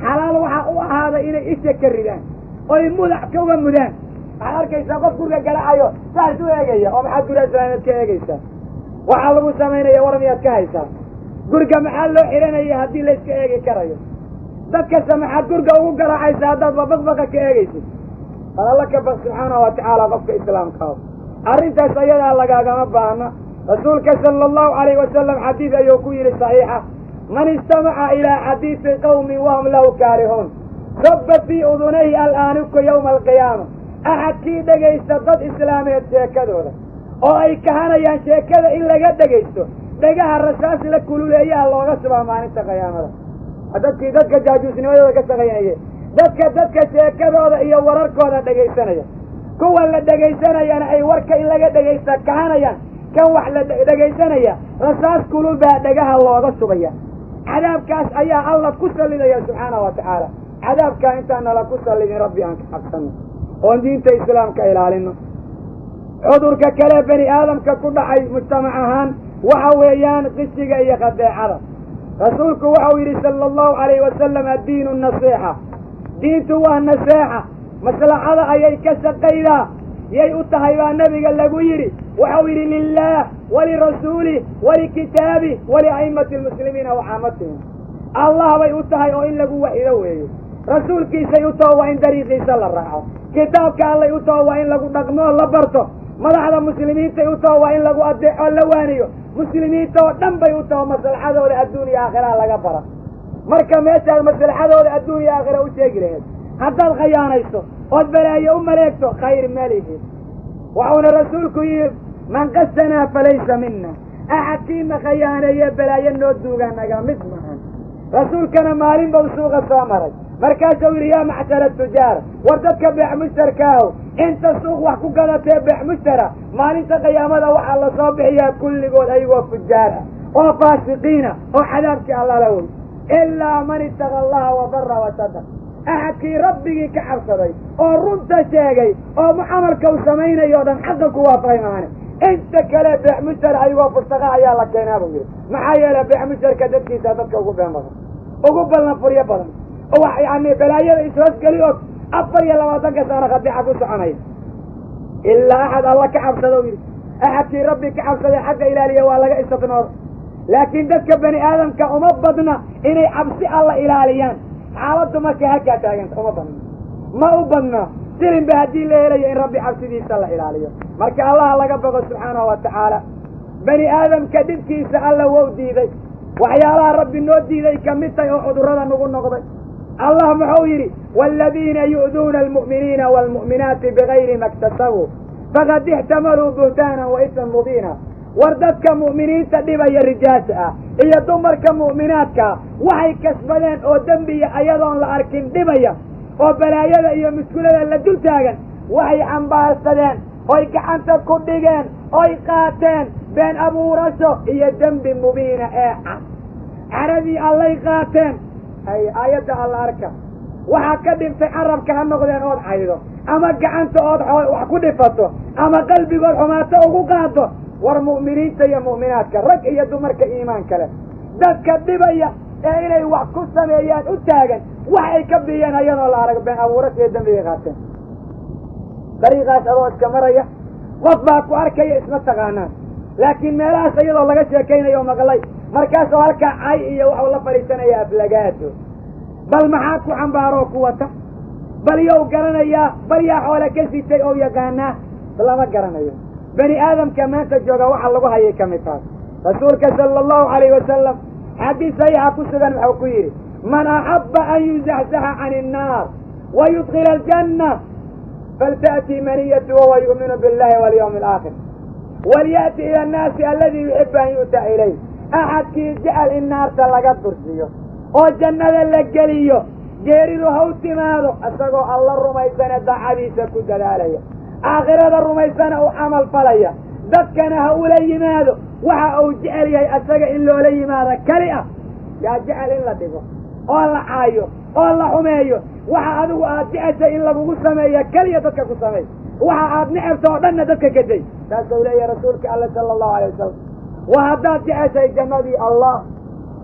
Xalaal waxaa u ahaaday inay isha ka ridaan oy mudac kauga mudaan. Waxaad arkaysaa qof guriga garacayo saas u eegaya, oo maxaad guriga islaameed ka eegaysaa? Waxaa lagu samaynaya war miyaad ka haysaa? Guriga maxaa loo xihanaya haddii la iska eegi karayo? Dadkasta maxaad guriga ugu garaacaysaa haddaad babaqbaqa ka eegaysid? Bal alla ka baq subxaanahu watacaala qofka islaamkaa. Arrintaas ayadaa lagaagama baahna. Rasuulka sala allahu calayhi wasalam xadiid ayuu ku yidhi saxiixa Man istamaca ilaa xadiidi qawmin wahum lahu kaarihuun sabba fii udunayhi alaanuku yowma alqiyaama. Axadkii dhegaysta dad islaameed sheekadooda oo ay kahanayaan sheekada in laga dhegaysto, dhagaha rasaas la kululeeyaha looga subaa maalinta qiyaamada. Dadkii dadka jaajuusnimadooda ka shaqaynaya, dadka sheekadooda iyo wararkooda dhegaysanaya, kuwa la dhegaysanayana ay warka in laga dhegaysta kahanayaan, kan wax la dhegaysanaya rasaas kulul baa dhagaha looga subaya. Cadaabkaas ayaa Alla ku sallidaya subxaanahu wa tacaala. Cadaabkaa intaan nala ku sallidin Rabbi aan ka cabsano oon diinta islaamka ilaalino. Cudurka kale bani aadamka ku dhacay mujtamac ahaan waxa weeyaan qishiga iyo khadeecada. Rasuulku waxau yidhi sala allahu calayhi wasalam, addiinu nasiixa, diintu waa naseexa, maslaxada ayay ka shaqaydaa. Yay u tahay baa nabiga lagu yidhi. Waxau yidhi lilaah walirasuulih walikitaabih walia'immati almuslimiina wa caamatihim. Allah bay u tahay oo in lagu waxido weeye, rasuulkiisay u taho waa in dariiqiisa la raaco, kitaabka allay u taho waa in lagu dhaqmoo la barto, madaxda muslimiintay u taho waa in lagu adeeco la waaniyo, muslimiinta oo dhan bay u taho maslaxadooda adduun iyo aakhiraha laga bara. Marka meeshaad maslaxadooda adduun iyo aakhira u sheegi lahayd haddaad khayaanayso ood balaayo u maleegto, khayr malihid. Waxuuna rasuulku yidhi, man qasanaa falaysa mina, axadkiina khayaaneeye balaayo noo duugaa naga mid maahan. Rasuulkana maalin bau suuqa soo maray, markaasuu yidhi, yaa macshara tujaar, war dadka beec mushtarkaahu, inta suuq wax ku gadatee beec mushtara, maalinta qiyaamada waxaa lasoo bixiyaa kulligood ayagoo fujaar ah oo faasiqiina oo cadaabkii allala wey, ilaa man ittaqa allaha wa bara wa sadaq. Axadkii rabbigii ka cabsaday oo runta sheegay oo mucamalka uu samaynayo o dhan xaqa ku waafaqay maane, inta kale beec mushtara ayagoo fursaqa ayaa la keenaa buu yidhi. Maxaa yeelay beec mushtarka dadkiisa dadka ugu been badan, ugu ballan furyo badan, wax yani balaayada ishoosgeli og, 24-ka saana khadiica ku soconaya, ilaa axad alla ka cabsada u yidhi. Axadkii rabbi ka cabsaday xagga ilaaliya waa laga istifnooda. Laakiin dadka bani aadamka uma badna inay cabsi alla ilaaliyaan. Xaaladdu markay halkaa taaganta uma badna, ma u badna silinba haddii la helayo in rabbi cabsidiisa la ilaaliyo. Marka allaha laga bogo subxaanahu wa tacaala. Bani aadamka dhibkiisa alla wou diiday, waxyaalaha rabbi noo diiday ka mid tahay oo cudurrada nagu noqday. Allah muxuu yidhi, waaladiina yu'duuna almu'miniina waalmu'minaati bigayri ma iktasabuu faqad ixtamaluu buhtaanan wa isman mubiina. War dadka mu'miniinta dhibaya rijaasha ah iyo dumarka mu'minaadkaa waxay kasbadeen oo dembiya ayadoon la arkin dhibaya oo balaayada iyo muskulada la dul taagan, waxay xambaarsadeen oy gacanta ku dhigeen oy qaateen been abuurasho iyo dembi mubiina ee cad. Caradii allay qaateen. Hay aayadda alla arka, waxaa ka dhintay carabka ha noqdeen ood caydo, ama gacanta ood wax ku dhifato, ama qalbigood xumaato ugu qaado. War mu'miniinta iyo mu'minaadka, rag iyo dumarka iimaanka leh, dadka dhibaya ee inay wax ku sameeyaan u taagan, wax ay ka biyeen ayadoo la arag been abuurasho iyo dembigay qaateen. Dariiqaas adoo iska maraya qof baa ku arkaya, isma taqaanaan, laakiin meelahaas iyadoo laga sheekaynayo o maqlay, markaasoo halkaa cay iyo waxuu la fadhiisanaya aflagaado. Bal maxaa ku xambaaroo ku wata? Bal yow garanayaa? Bal yaa xoole ka sitay oo yaqaanaa? Lama garanayo. Bani aadamka maanta jooga waxa lagu hayay ka mid tahay. Rasuulka sala allahu calayhi wasalam xadiis saxiixa ku sugan wuxuu ku yidhi, man axabba an yuzaxzaxa cani innaar wa yudkila aljanna falta'tii maniyatu wahuwa yu'minu billahi walyawmi alaakhir walya'ti ila annaasi aladii yuxibu an yu'ta ilayh. Axadkii jecel in naarta laga dursiyo oo jannada la geliyo, geeridu ha u timaado isagoo alla rumaysane daacadiisa ku dadaalaya, aakhirada rumaysana u camal falaya, dadkana ha ula yimaado waxa uu jecel yahay asaga in loola yimaado keli ah. Yaa jecel in la dhigo oo la caayo oo la xumeeyo? Waxa adigu aad jeceshay in lagugu sameeyo keliya dadka ku sameey, waxa aad necebta oo dhanna dadka kaday. Saasuu leeyahay rasuulka alla sala allahu alay wasalam. Wa haddaad jeceshay jannadii Allah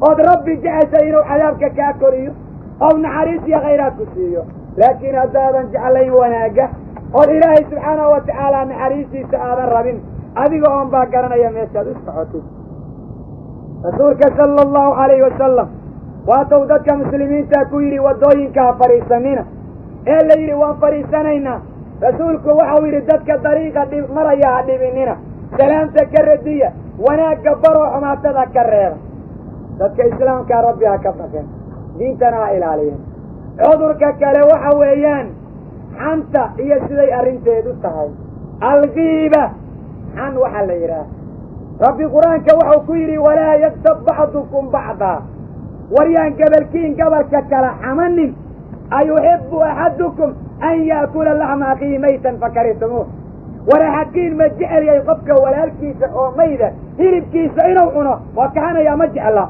ood rabbi jeceshay inuu cadaabka kaa koriyo ou naxariis iyo khayraad ku siiyo, laakiin haddaadan jeclayn wanaagga ood ilaahay subxaanahu wa tacaala naxariistiisa aadan rabin, adiga oon baa garanaya meeshaad u socotid. Rasuulka sala allahu calayhi wasalam waatuu dadka muslimiinta ku yidhi, waddooyinka ha fadhiisanina. Ee la yidhi, waan fadhiisanaynaa. Rasuulku waxau yidhi, dadka dariiqa dhib maraya ha dhibinina, salaamta ka radiya, wanaagga baroo, xumaatada ka reeba. Dadka islaamka Rabbi ha ka baqeen, diintana ha ilaaliyeen. Cudurka kale waxa weeyaan xanta iyo siday arrinteedu tahay. Alghiiba, xan waxaa la yidhaah. Rabbi qur-aanka wuxuu ku yidhi walaa yaktab bacdukum bacdaa, waryaan gabalkiin gabalka kala xamanin. Ayuxibu axadukum an ya'kula laxma akhiihi maytan fakarihtumuuh. War axadkiin ma jecel yahay qofka walaalkiisa oo mayda hilibkiisa inuu cuno? Waa kaxanayaa, ma jecla.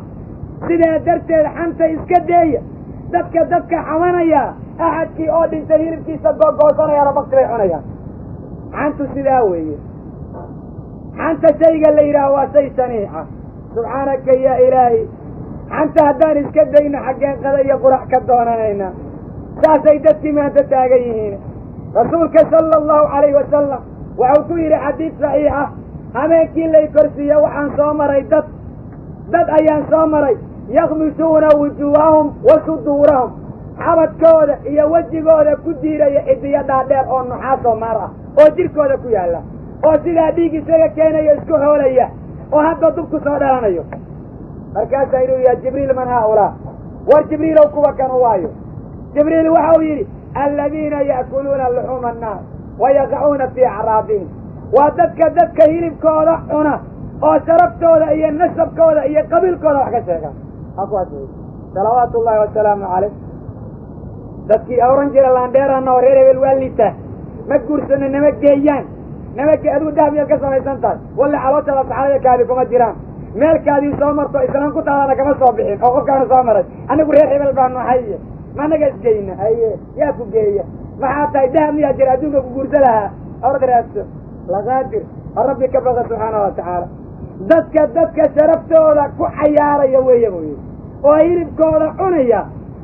Sidaa darteed xanta iska deeya. Dadka dadka xamanaya axadkii oo dhintay hilibkiisa googoosanayana bakti bay cunayaan. Xantu sidaa weeye. Xanta shayga la yidhaaho waa shay shaniica. Subxaanaka yaa ilaahi, xanta haddaan iska dayno xaggeen qada iyo qurac ka doonanaynaa. Saasay dadkii maanta taagan yihiin. Rasuulka sala allahu calayhi wasalam wuxuu ku yidhi xadiid saxiixa, habeenkii lay korsiiye waxaan soo maray dad ayaan soo maray yakhmisuuna wujuuhahum wa suduurahum, xabadkooda iyo wejigooda ku diiraya cidiyo dhaadheer oo nuxaasoo maar ah oo jirkooda ku yaalla, oo sidaa dhiig isaga keenayo isku hoolaya oo hadda dubku soo dhalanayo. Markaasaa yidhi yaa Jibriil, man haaulaa? War Jibriilow, kuwa kanu waayo? Jibriil waxau yidhi aladiina ya'kuluuna luxuuma annaar wa yaqacuuna fii acraabihim. Waa dadka hilibkooda cuna oo sharaftooda iyo nasabkooda iyo qabiilkooda wax ka sheega. Ha kuwaas wey. Salawaatu ullahi wasalaamu caleyh. Dadkii oran jira laandheerana oo reer hebel waa litaa, ma guursano, nama geeyaan, nama ge adigu dahab miyaad ka samaysan tahay? Walle calooshada saxarada kaadi kuma jiraan, meelkaadii soo marto islaan ku taadana kama soo bixin oo qofkaanu soo maray. Anigu reer hebel baanu haye, ma anaga isgeyna? Haye, yaa ku geeya? Maxaa tahay? Dahab miyaa jira adduunka ku guursa lahaa? Orad raadso laqaadir oo Rabbi ka baqa subxaana wa tacaala. Dadka sharaftooda ku cayaaraya weeye buu yidhi, oo hilibkooda cunaya.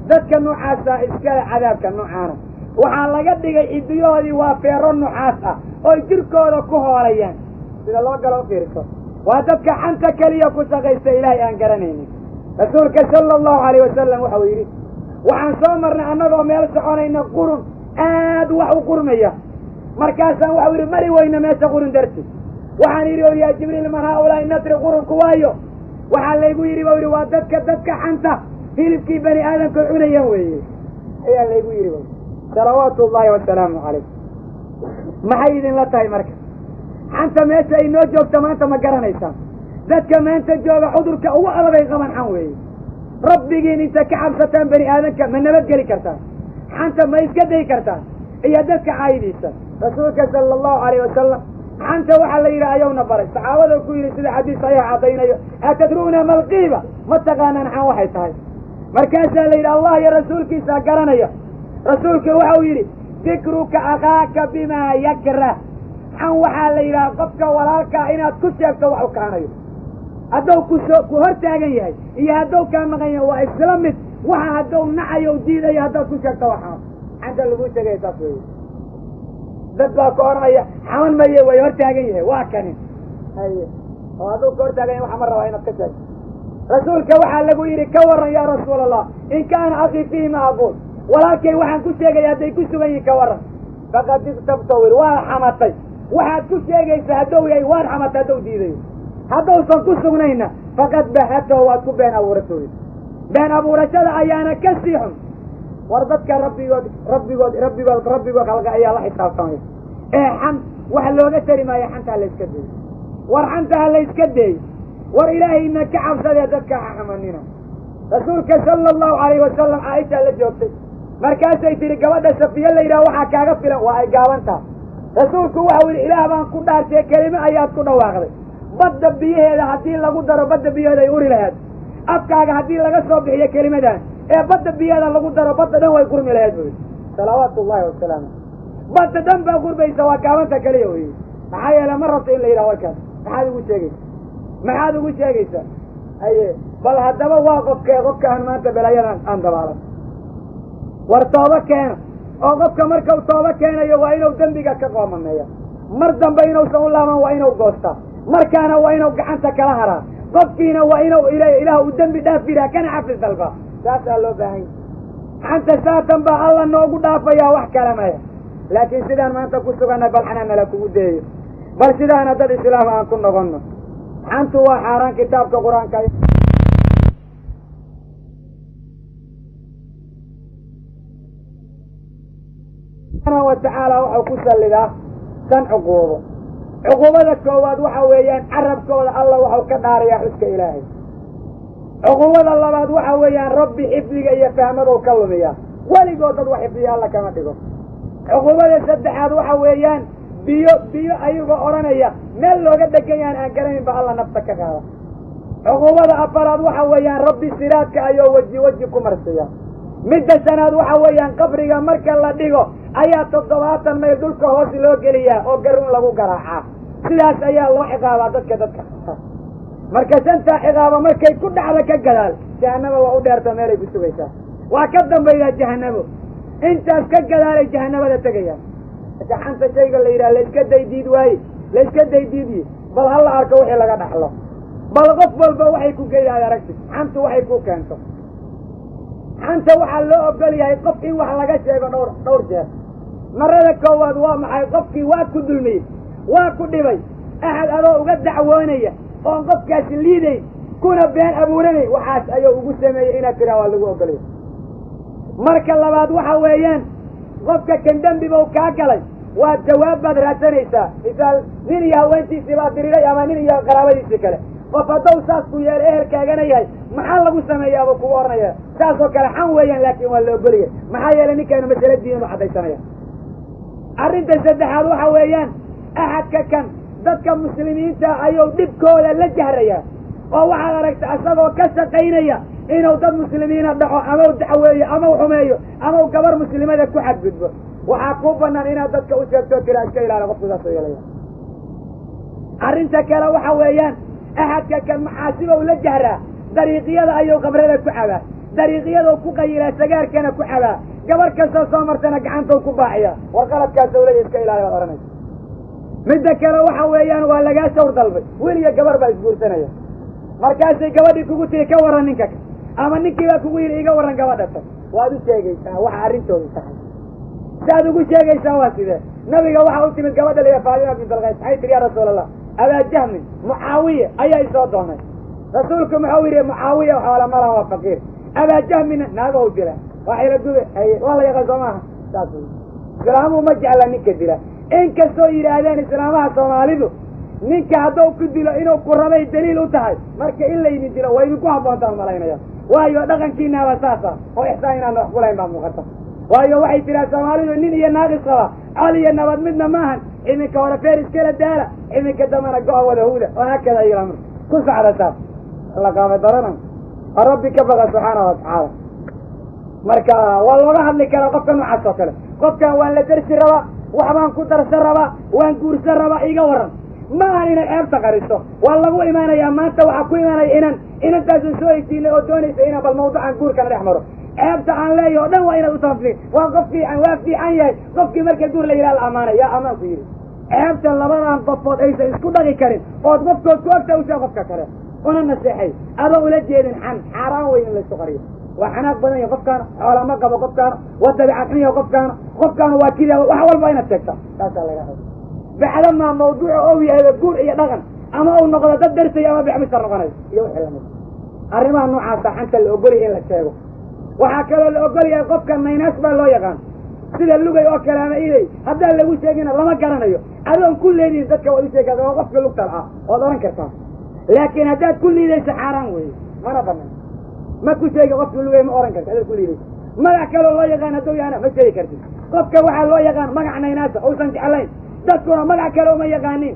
Dadka noocaasa iskale cadaabka noocaana. Waxaa laga dhigay cidiyahoodii waa feero nuxaas ah oy jirkooda ku hoolayaan. Sida loo galo u fiirso. Waa dadka xanta keliya ku shaqaysta, ilaahay aan garanaynin. Rasuulka sala allahu calayh wasalam waxau yidhi waxaan soo marnay annagoo meel soconayna qurun aad wax u qurmaya. Markaasaan waxau yidhi mari weyna meesha qurun darti. Waxaan yidhi o yaa Jibriil, man haaulaai natri? Qurunku waayo? Waxaa laygu yidhi bau yidhi waa dadka xanta hilibkii bani aadamka cunayaan weeye ayaa laygu yidhi b salawaatu ullaahi wasalaamu calayh. Maxay idinla tahay marka xanta meesha ay noo joogto maanta? Ma garanaysaan dadka maanta jooga cudurka ugu adagay qaban xan weeye. Rabbigiin inta ka cabsataan bani aadamka ma nabadgeli kartaan? Xanta ma iska dayi kartaan iyo dadka caayidiisa? Rasuulka sala allahu calayh wasalam xanta waxaa la yidhi ayowna baray saxaabada ku yidhi sida xadiis saxiixa caddaynayo, atadruuna malqiiba? Ma taqaanaan xan waxay tahay? Markaasaa la yidhi Allah iyo rasuulkiisaa garanaya. Rasuulka waxau yidhi dikruka akhaaka bimaa yakrah. Xan waxaa la yidhaha qofka walaalkaa inaad ku sheegto wax u kaanayo, haddou kusoo ku hor taagan yahay iyo haddou kaa maqan yahay waa isla mid. Waxa haddou nacayo diidayo haddaad ku sheegto waxaa xanta laguu sheegaya saas weeye. Dad baa ku odhanaya xaman maye, way hor taagan yahay, waa kani haye, oo hadduu ka hor taagan yahay waxa ma rabaa inaad ka sheegto. Rasuulka waxaa lagu yidhi ka warran yaa rasuul Allah, in kaana akhii fiihi ma aquul, walaalkay waxaan ku sheegaya hadday ku sugan yihin ka warran? Faqad iktabta wir, waad xamatay. Waxaad ku sheegaysaa haddou yahay waad xamatay, haddou diidayo. Haddausan ku sugnayna faqad bahatahu, waad ku been abuurato. Been abuurashada ayaana ka sii xun. War dadka rabbigood rabbigood rabbigood rabbigood khalqa ayaa la xisaabtamaya ee xan wax looga tari maayo. Xanta ha la iska deeyo, war xanta ha la iska deeyo, war ilaahayna ka cabsadee dadka ha xamanina. Rasuulka sala allahu calayhi wasalam Caaisha la joogtay, markaasay tihi gabadha Safiya la yidhaha waxaa kaaga filan waa ay gaaban tahay. Rasuulku waxau yidhi ilaah baan ku dhaartay, kelimo ayaad ku dhawaaqday, badda biyaheeda haddii lagu daro badda biyaheeda ay uri lahayd. Afkaaga haddii laga soo bixiyo kelimadan ee badda biyaheeda lagu daro, badda dhan way qurmi lahayd buu yidhi salawaatu ullahi wasalaamu. Badda dhan baa qurbaysa, waa gaabanta keliya wey. Maxaa yeele ma rabto in la yidhaha warkaas. Maxaad ugu sheegaysa? Maxaad ugu sheegaysaa? Haye, bal haddaba waa qofkee qofkaan maanta belaayadan aan dabaalan? War tooba keena, oo qofka markau tooba keenayo waa inuu dembiga ka qoomameeya, mar dambe inuusan u laaban waa inuu goostaa, markaana waa inuu gacanta kala haraa, qofkiina waa inuu ilaah uu dembi dhaaf yidhaha kana xafis dalba. Saasaa loo baahan yahy. Xanta saatan baa Alla noogu dhaafayaa, wax kale maya. Laakiin sidaan maanta ku suganna bal xanaa nala kugu deeyo, bal sidaana dad islaam aan ku noqonno. Xantu waa xaaraan kitaabka qur-aanka. Subxaanahu wa tacaala wuxuu ku sallidaa shan cuquubo. Cuquubada koowaad waxa weeyaan carabkooda alla wuxuu ka dhaarayaa xuska Ilaahay. Cuquubada labaad waxa weeyaan Rabbi xifdiga iyo fahmadou ka lumiyaa, weligood dad wax xifdiya alla kama dhigo. Cuquubada saddexaad waxa weeyaan biyo biyo ayagoo odhanaya meel looga dhegan yahan aan garanayn ba alla nafta ka qaada. Cuquubada afaraad waxa weeyaan Rabbi siraadka ayuu weji weji ku marsiya. Midda shanaad waxa weeyaan qabriga marka la dhigo ayaa 70 mayl dhulka hoos loo geliyaa oo garuun lagu garaacaa. Sidaas ayaa loo ciqaabaa dadka. Marka shantaa ciqaaba markay ku dhacda ka gadaal jahanabo waa u dheerto meelay ku sugaysaa, waa ka dambaydaa jahanabo. Intaas ka gadaalay jahanabada tegayaan. Gaxanta shayga la yidhaha layska daydiid waaye, layska daydiidiye, bal ha la arko wixii laga dhaxlo. Bal qof walba waxay ku geeyahay aragti xantu waxay ku keento. Xanta waxaa loo ogol yahay qof in wax laga sheego dhowr jeer. Marada koowaad waa maxay? Qofkii waa ku dulmiyey, waa ku dhibay, axad adoo uga dacwoonaya oon qofkaasi liidayn kuna been abuuranay, waxaas ayuu ugu sameeyey inaad tiraa waa lagu ogolyahay. Marka labaad waxa weeyaan qofka kan dembibow kaa galay, waa jawaab baad raadsanaysaa. Misaal nin iyo haweentiisii baa diriiray ama nin iyo qaraabadiisii kale, qof haddou saas ku yeelo ehelkaagana yahay maxaa lagu sameeyaabuu kugu odhanaya. Saas oo kale xan weeyaan, laakiin waa la ogolyahay. Maxaa yeelay ninkaanu masale diinan u caddaysanaya. Arrinta saddexaad waxa weeyaan axadka kan dadka muslimiinta ayuu dhibkooda la jahrayaa, oo waxaad aragta isagoo ka shaqaynaya inuu dad muslimiina dhaco ama u dacweeyo ama u xumeeyo ama u gabar muslimada ku xadgudbo. Waxaa kuu bannaan inaad dadka u sheegto tiraa iska ilaali qofku saasoo yeelaya. Arrinta kale waxa weeyaan axadka kan macaasibow la jahraa, dariiqyada ayuu khamrada ku cabaa, dariiqyadou ku qayilaa, sagaarkana ku cabaa, gabar kastoo soo martana gacantou ku baaciyaa. War qaladkaasou leeya iska ilaali baad odhanaysa. Midda kale waxa weeyaan waa lagaa shawr dalbay, wiil iyo gabar baa isguursanaya. Markaasay gabadhii kugu tiri ka warran ninka, ama ninkii baa kugu yidhi iga warran gabadha tan. Waad u sheegaysaa waxa arrintoodu tahay. Saad ugu sheegaysaa waa sidee? Nabiga waxaa u timid gabadha la yidhaha Faatima bint Alqays, maxay tihi? Yaa Rasuulallah, Abaa Jahmin Mucaawiya ayaa isoo doonay. Rasuulku muxuu yidhi? Mucaawiya xoola malaha, waa faqiir. Abaa Jahmina naagahu dila, waa xila gube, haye waa la yaqaan soo maaha. Saas wey, islaamuhu ma jecla ninka dila, inkastoo yidhaahdeen islaamaha Soomaalidu ninka hadduu ku dilo inuu ku rabay daliil u tahay. Marka in laydin dilo waa idinku habboontaan malaynaya, waayo dhaqankiinaaba saasa oo ixsaan inaan wax kulahayn baa muuqata. Waayo waxay tiraa Soomaalidu nin iyo naaqis qaba col iyo nabad midna maahan, iminka hore feer iskala daala, iminka dambana go-a wada huda oo haakada ayla marka ku socda. Saas la qaama daranan oo Rabbi ka baqa subxaanahu watacaala. Marka waa looga hadli karaa qofka noocaas oo kale. Qofkan waan la dersi rabaa, waxbaan ku darsan rabaa, waan guursan rabaa, iga warran. Ma ahan inay ceebta qariso. Waa lagu imaanayaa maanta, waxaa ku imaanaya inan inantaasu soo heshiinay oo doonaysa inaan bal mawduucan guurkana dhex maro. Ceebta aan leeyahy o dhan waa inaad utafi, waa qof fiican, waa fiican yahay. Qofkii marka guur la yidhaha la amaanay, yaa amaan ku yidhi? Ceebta labadan qofood aysan isku dhaqi karin ood qofkood ku ogta ushaa qofka kale una naseexay adoo ula jeedin xan, xaaraan wey in laysu qariyo. Waa xanaaq badan yahay qofkaana, xoola ma qabo qofkaana, waa dabiicad xun yahay qofkaana, qofkaana waa kida, wax walba inaad sheegta taasaa laga raba. Bacdamaa mawduuca ou yahayba guur iyo dhaqan ama uu noqdo dad darsaya ama bexmisar noqonayo iyo wixii lamid arrimaha noocaasa xanta la ogolyahay in la sheego. Waxaa kaloo la ogol yahay qofka maynaas baa loo yaqaan, sida lugay oo kale ama iday, haddaan lagu sheegina lama garanayo. Adoon ku leedihin dadka waad u sheegi kartaa, waa qofka lugtal ah ood odhan kartaa, laakiin haddaad ku liidayso xaaraan weeye, mana banaan. Ma ku sheegi qofka lugay ma odhan karti adaad ku liidayso. Magac kaloo loo yaqaan hadduu yahana ma sheegi kartid. Qofka waxaa loo yaqaan magac naynaasa uusan jeclayn, dadkuna magac kale uma yaqaanin,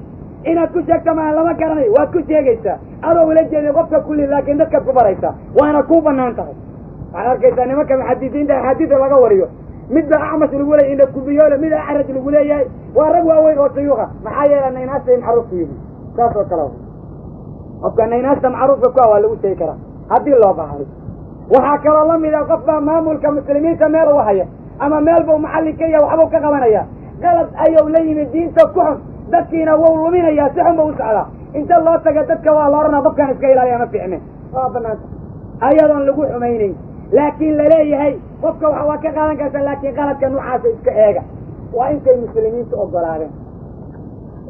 inaad ku sheegto maa lama garanayo, waad ku sheegaysaa adoo ula jeedin qofka kulli, laakiin dadkaad ku baraysaa waana kuu banaan tahay. Waxaad arkaysaa nimanka muxadisiinta axaadiida laga wariyo, midba acmash lagu leeyahy, indha kubiyoole, mida acraj lagu leeyahay, waa rag waaweyn oo shuyuuqa. Maxaa yeele naynaastay macruuf ku yihiin. Saas oo kale qofka naynaasta macruufka ku ah waa lagu sheegi karaa haddii loo baahday. Waxaa kaloo la mid a qof baa maamulka muslimiinta meel uga haya ama meel buu macallin ka yahay, waxbuu ka qabanaya, qalad ayuu la yimid diinta ku xun, dadkiina wau luminayaa, si xun ba u socdaa. Inta loo taga dadka waa la odhanaa qofkaan iska ilaaliya, ma fiicne. Waa banaanta ayadoon lagu xumaynayn, laakiin laleeyahay qofka waa ka qaadan karta, laakiin qaladka noocaasa iska eega. Waa intay muslimiintu ogolaadeen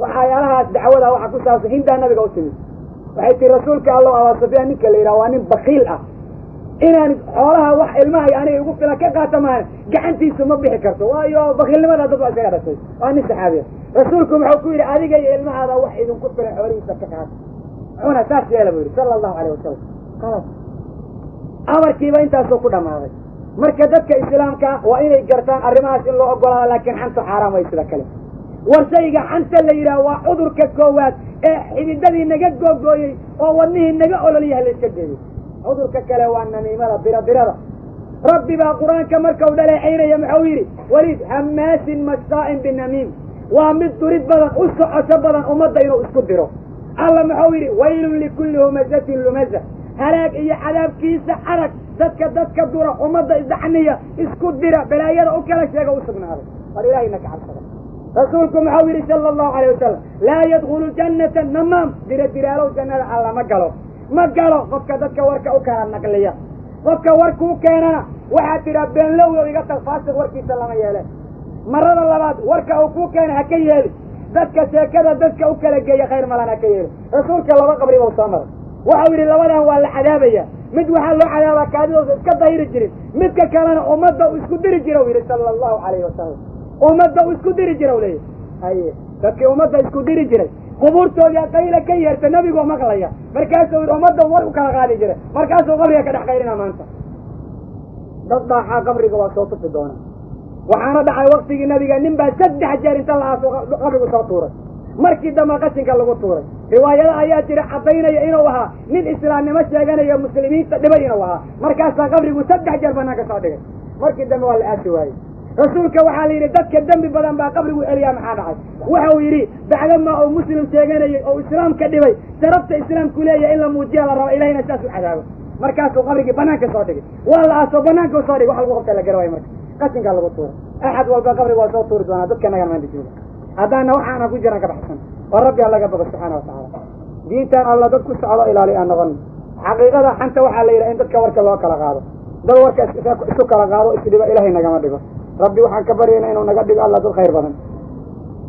waxyaalahaas. Dacwada waxaa ku saabsan hindaa nabiga u timid, waxay tii rasuulka allow, Abaa Sufyaan ninka la yidhaha waa nin bakiil ah. Inaan xoolaha wax ilmaha aniga igu filan ka qaata maahan, gacantiisu ma bixi karto, waayo bakiilnimada dad waa isaga dhashay. Waa nin saxaabiya. Rasuulku muxuu ku yidhi adiga iyo ilmahaada wax idinku filan xoolihiisa ka qaata, cuna, saas yeela buu yidhi sala allahu alayh wasalam. Khalaas, amarkiiba intaasoo ku dhammaaday. Marka dadka islaamka waa inay gartaan arrimahaas in loo ogolaado, laakiin xantu xaaraam way. Sida kale, war shayga xanta la yidhaah waa cudurka koowaad ee xididadii naga googooyey oo wadnihii naga ololyaha la iska geeyo. Cudurka kale waa namiimada, birabirada. Rabbi baa Qur-aanka markau dhaleecaynaya muxuu yidhi? Weliid hamaasin mashaa'in binamiim, waa mid durid badan, u socosho badan ummadda inuu isku diro. Alla muxuu yidhi? Waylun likulli humazatin lumaza, halaag iyo cadaabkiisa adag dadka dura, ummadda isdacniya, isku dira, balaayada u kala sheega u sugnaaday. War ilaahayna ka cabsada. Rasuulku muxuu yidhi sala allahu alayh wasalam? Laa yadkhulu jannata namaam, dira diraalow jannada alla ma galo, ma galo. Qofka dadka warka u kala naqliya, qofka warkuu keenana waxaad tidhaa beenlowdo iga tag, faasiq warkiisa lama yeele. Marada labaad warka uu kuu keena ha ka yeeli. Dadka sheekada dadka u kala geeya khayr malan, ha ka yeeli. Rasuulka laba qabri bau soo maray. Waxau yidhi labadan waa la cadaabaya. Mid waxaa loo cadaabaa kaadidoosa iska dahiri jirin, midka kalena ummadda uu isku diri jira u yidhi sala allahu calayhi wasalam. Ummadda uu isku diri jira u leeyahy. Haye, dadkii ummadda isku diri jiray qubuurtoodii qayla ka yeerta, nebigoo maqlaya. Markaasuu yidhi ummadda war u kala qaadi jiray, markaasuu qabriga ka dhex qayrina. Maanta dad dhaaxaa qabriga waa soo tufi doona. Waxaana dhacay waktigii nabiga nin baa 3 jeer inta la aaso qabrigu soo tuuray, markii dambe qashinka lagu tuuray. Riwaayado ayaa jira caddaynaya inuu ahaa nin islaamnimo sheeganayo, muslimiinta dhibay inuu ahaa. Markaasaa qabrigu 3 jeer banaanka soo dhigay, markii dambe waa la aasi waayey. Rasuulka waxaa la yidhi dadka dembi badan baa qabrigu celiyaa, maxaa dhacay? Wuxuu yidhi bacdamaa uu muslim sheeganayay oo islaamka dhibay, sharafta islaamku leeyahay in la muujiya la raba, ilahayna saas u cadaabo. Markaasuu qabrigii banaanka soo dhigay, waa la aaso, banaanka soo dhigay, wax lagu qabta la gara waayo, marka qashinkaa lagu tuuray. Axad walba qabriga waa soo tuuri doonaa. Dadka nagan maanta jooga haddaana waxaana ku jiran ka baxsan oo Rabbi ha laga bogo subxaana watacaala. Diintan Alla dad ku socdo ilaali aan noqon. Xaqiiqada xanta waxaa la yidhaha in dadka warka loo kala qaado, dad warka isu kala qaado, isdhiba Ilahay nagama dhigo. Rabbi waxaan ka baryayna inuu naga dhigo Alla dad khayr badan,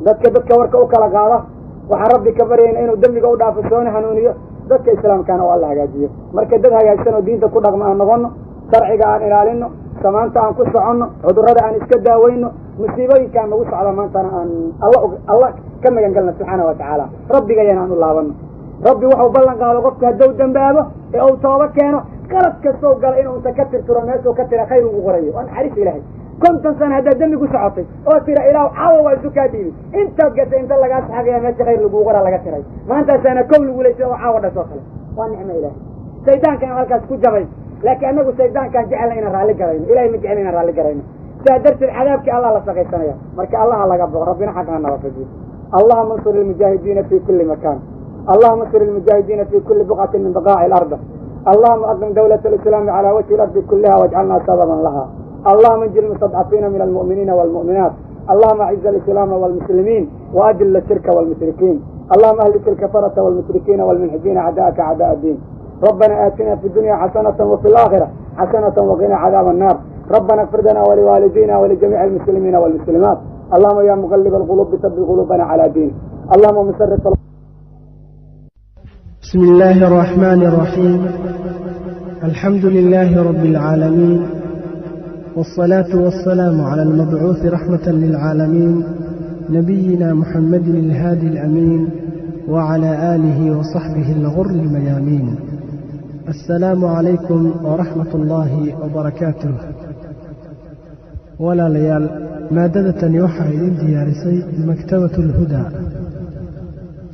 dadka warka u kala qaada. Waxaan Rabbi ka baryayna inuu dembiga u dhaafo, soona hanuuniyo dadka islaamkaana oo Alla hagaajiyo. Marka dad hagaagsan oo diinta ku dhaqma aan noqono, sharciga aan ilaalino, samaanta aan ku soconno, cudurrada aan iska daaweyno, musiibooyinkaan nagu socda maantana aan Alla ka magan galno subxaana wa tacaala, rabbigayana aan u laabano. Rabbi wuxuu ballan qaado qofku hadduu dambaabo ee uu tooba keeno, qalad kastow gala inuu inta ka tirtiro meeshuu ka tira khayr ugu qorayo. Waa naxariis Ilaahay. 50 sana haddaad dembi ku socotay oo tira Ilaah caawa waa isu kaa dhiibi, intaad gashay inta lagaa saxagaya meesha khayr laguu qoraa laga tiray. Maantaasaana kow lagu ley sida oo caawa dhasoo kale. Waa nicmo Ilaahay. Shaydaankan halkaas ku jabay, laakiin annagu shaydaankaan jecelna inaan raalli garayno, Ilahay ma jecel inaan raalli garayno. Saa darteed cadaabkii Allah la shaqaysanaya. Marka Allaha laga boqo, Rabbina xaqana nawafajiyo. Allahuma ansur ilmujaahidiina fi kuli makaan. Allahuma ansur ilmujaahidiina fi kuli buqcatin min baqaaci alard. Allahuma aqim dawlata alislaami cala wajhi ilardi kuliha wajcalna sababan laha. Allahuma anji lmustadcafiina min almu'miniina walmu'minaat. Allahuma aciz alislaama walmuslimiin waadil ashirka walmushrikiin. Allahuma ahlik alkafarata walmushrikiina walmunxifiina acdaa'aka acdaa addiin. Rabbana aatina fi dunya xasanata wafi alaakhira xasanata waqina cadaaba annaar. Rabbana اغfir lana waliwaalidina walijamiici almuslimiina walmuslimaat. Allahuma ya muqalib alqulubi sabit qulubana cala diinik. Allahuma musarif. بسم الله الرحمن الرحيم. الحمد لله رب العالمين، والصلاة والسلام على المبعوث رحمة للعالمين، نبينا محمد الهادي الأمين، وعلى آله وصحبه الغر الميامين. السلام عليكم ورحمة الله وبركاته. Walaalayaal, maadada tani waxaa idin diyaarisay Maktabatu Alhudaa.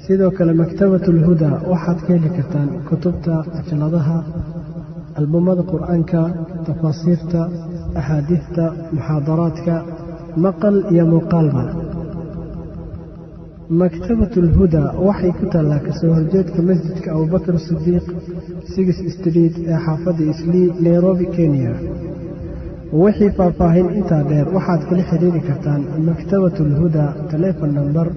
Sidoo kale Maktabatu Alhudaa waxaad ka heli kartaan kutubta, cajaladaha, albumada Qur'aanka, tafaasiirta, axaadiidta, muxaadaraadka, maqal iyo muuqaalba. Maktabatu Alhudaa waxay ku taallaa kasoo horjeedka masjidka Abubakar Sidiiq, Six Street ee xaafadda Islii, Nairobi, Kenya. Wixii faahfaahin intaa dheer waxaad kala xiriiri kartaan Maktabatu Alhudaa telefon nambar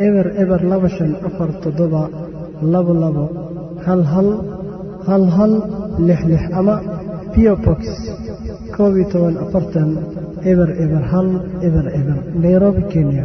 00254722111166 ama P.O. Box 1140, 00100, Nairobi, Kenya.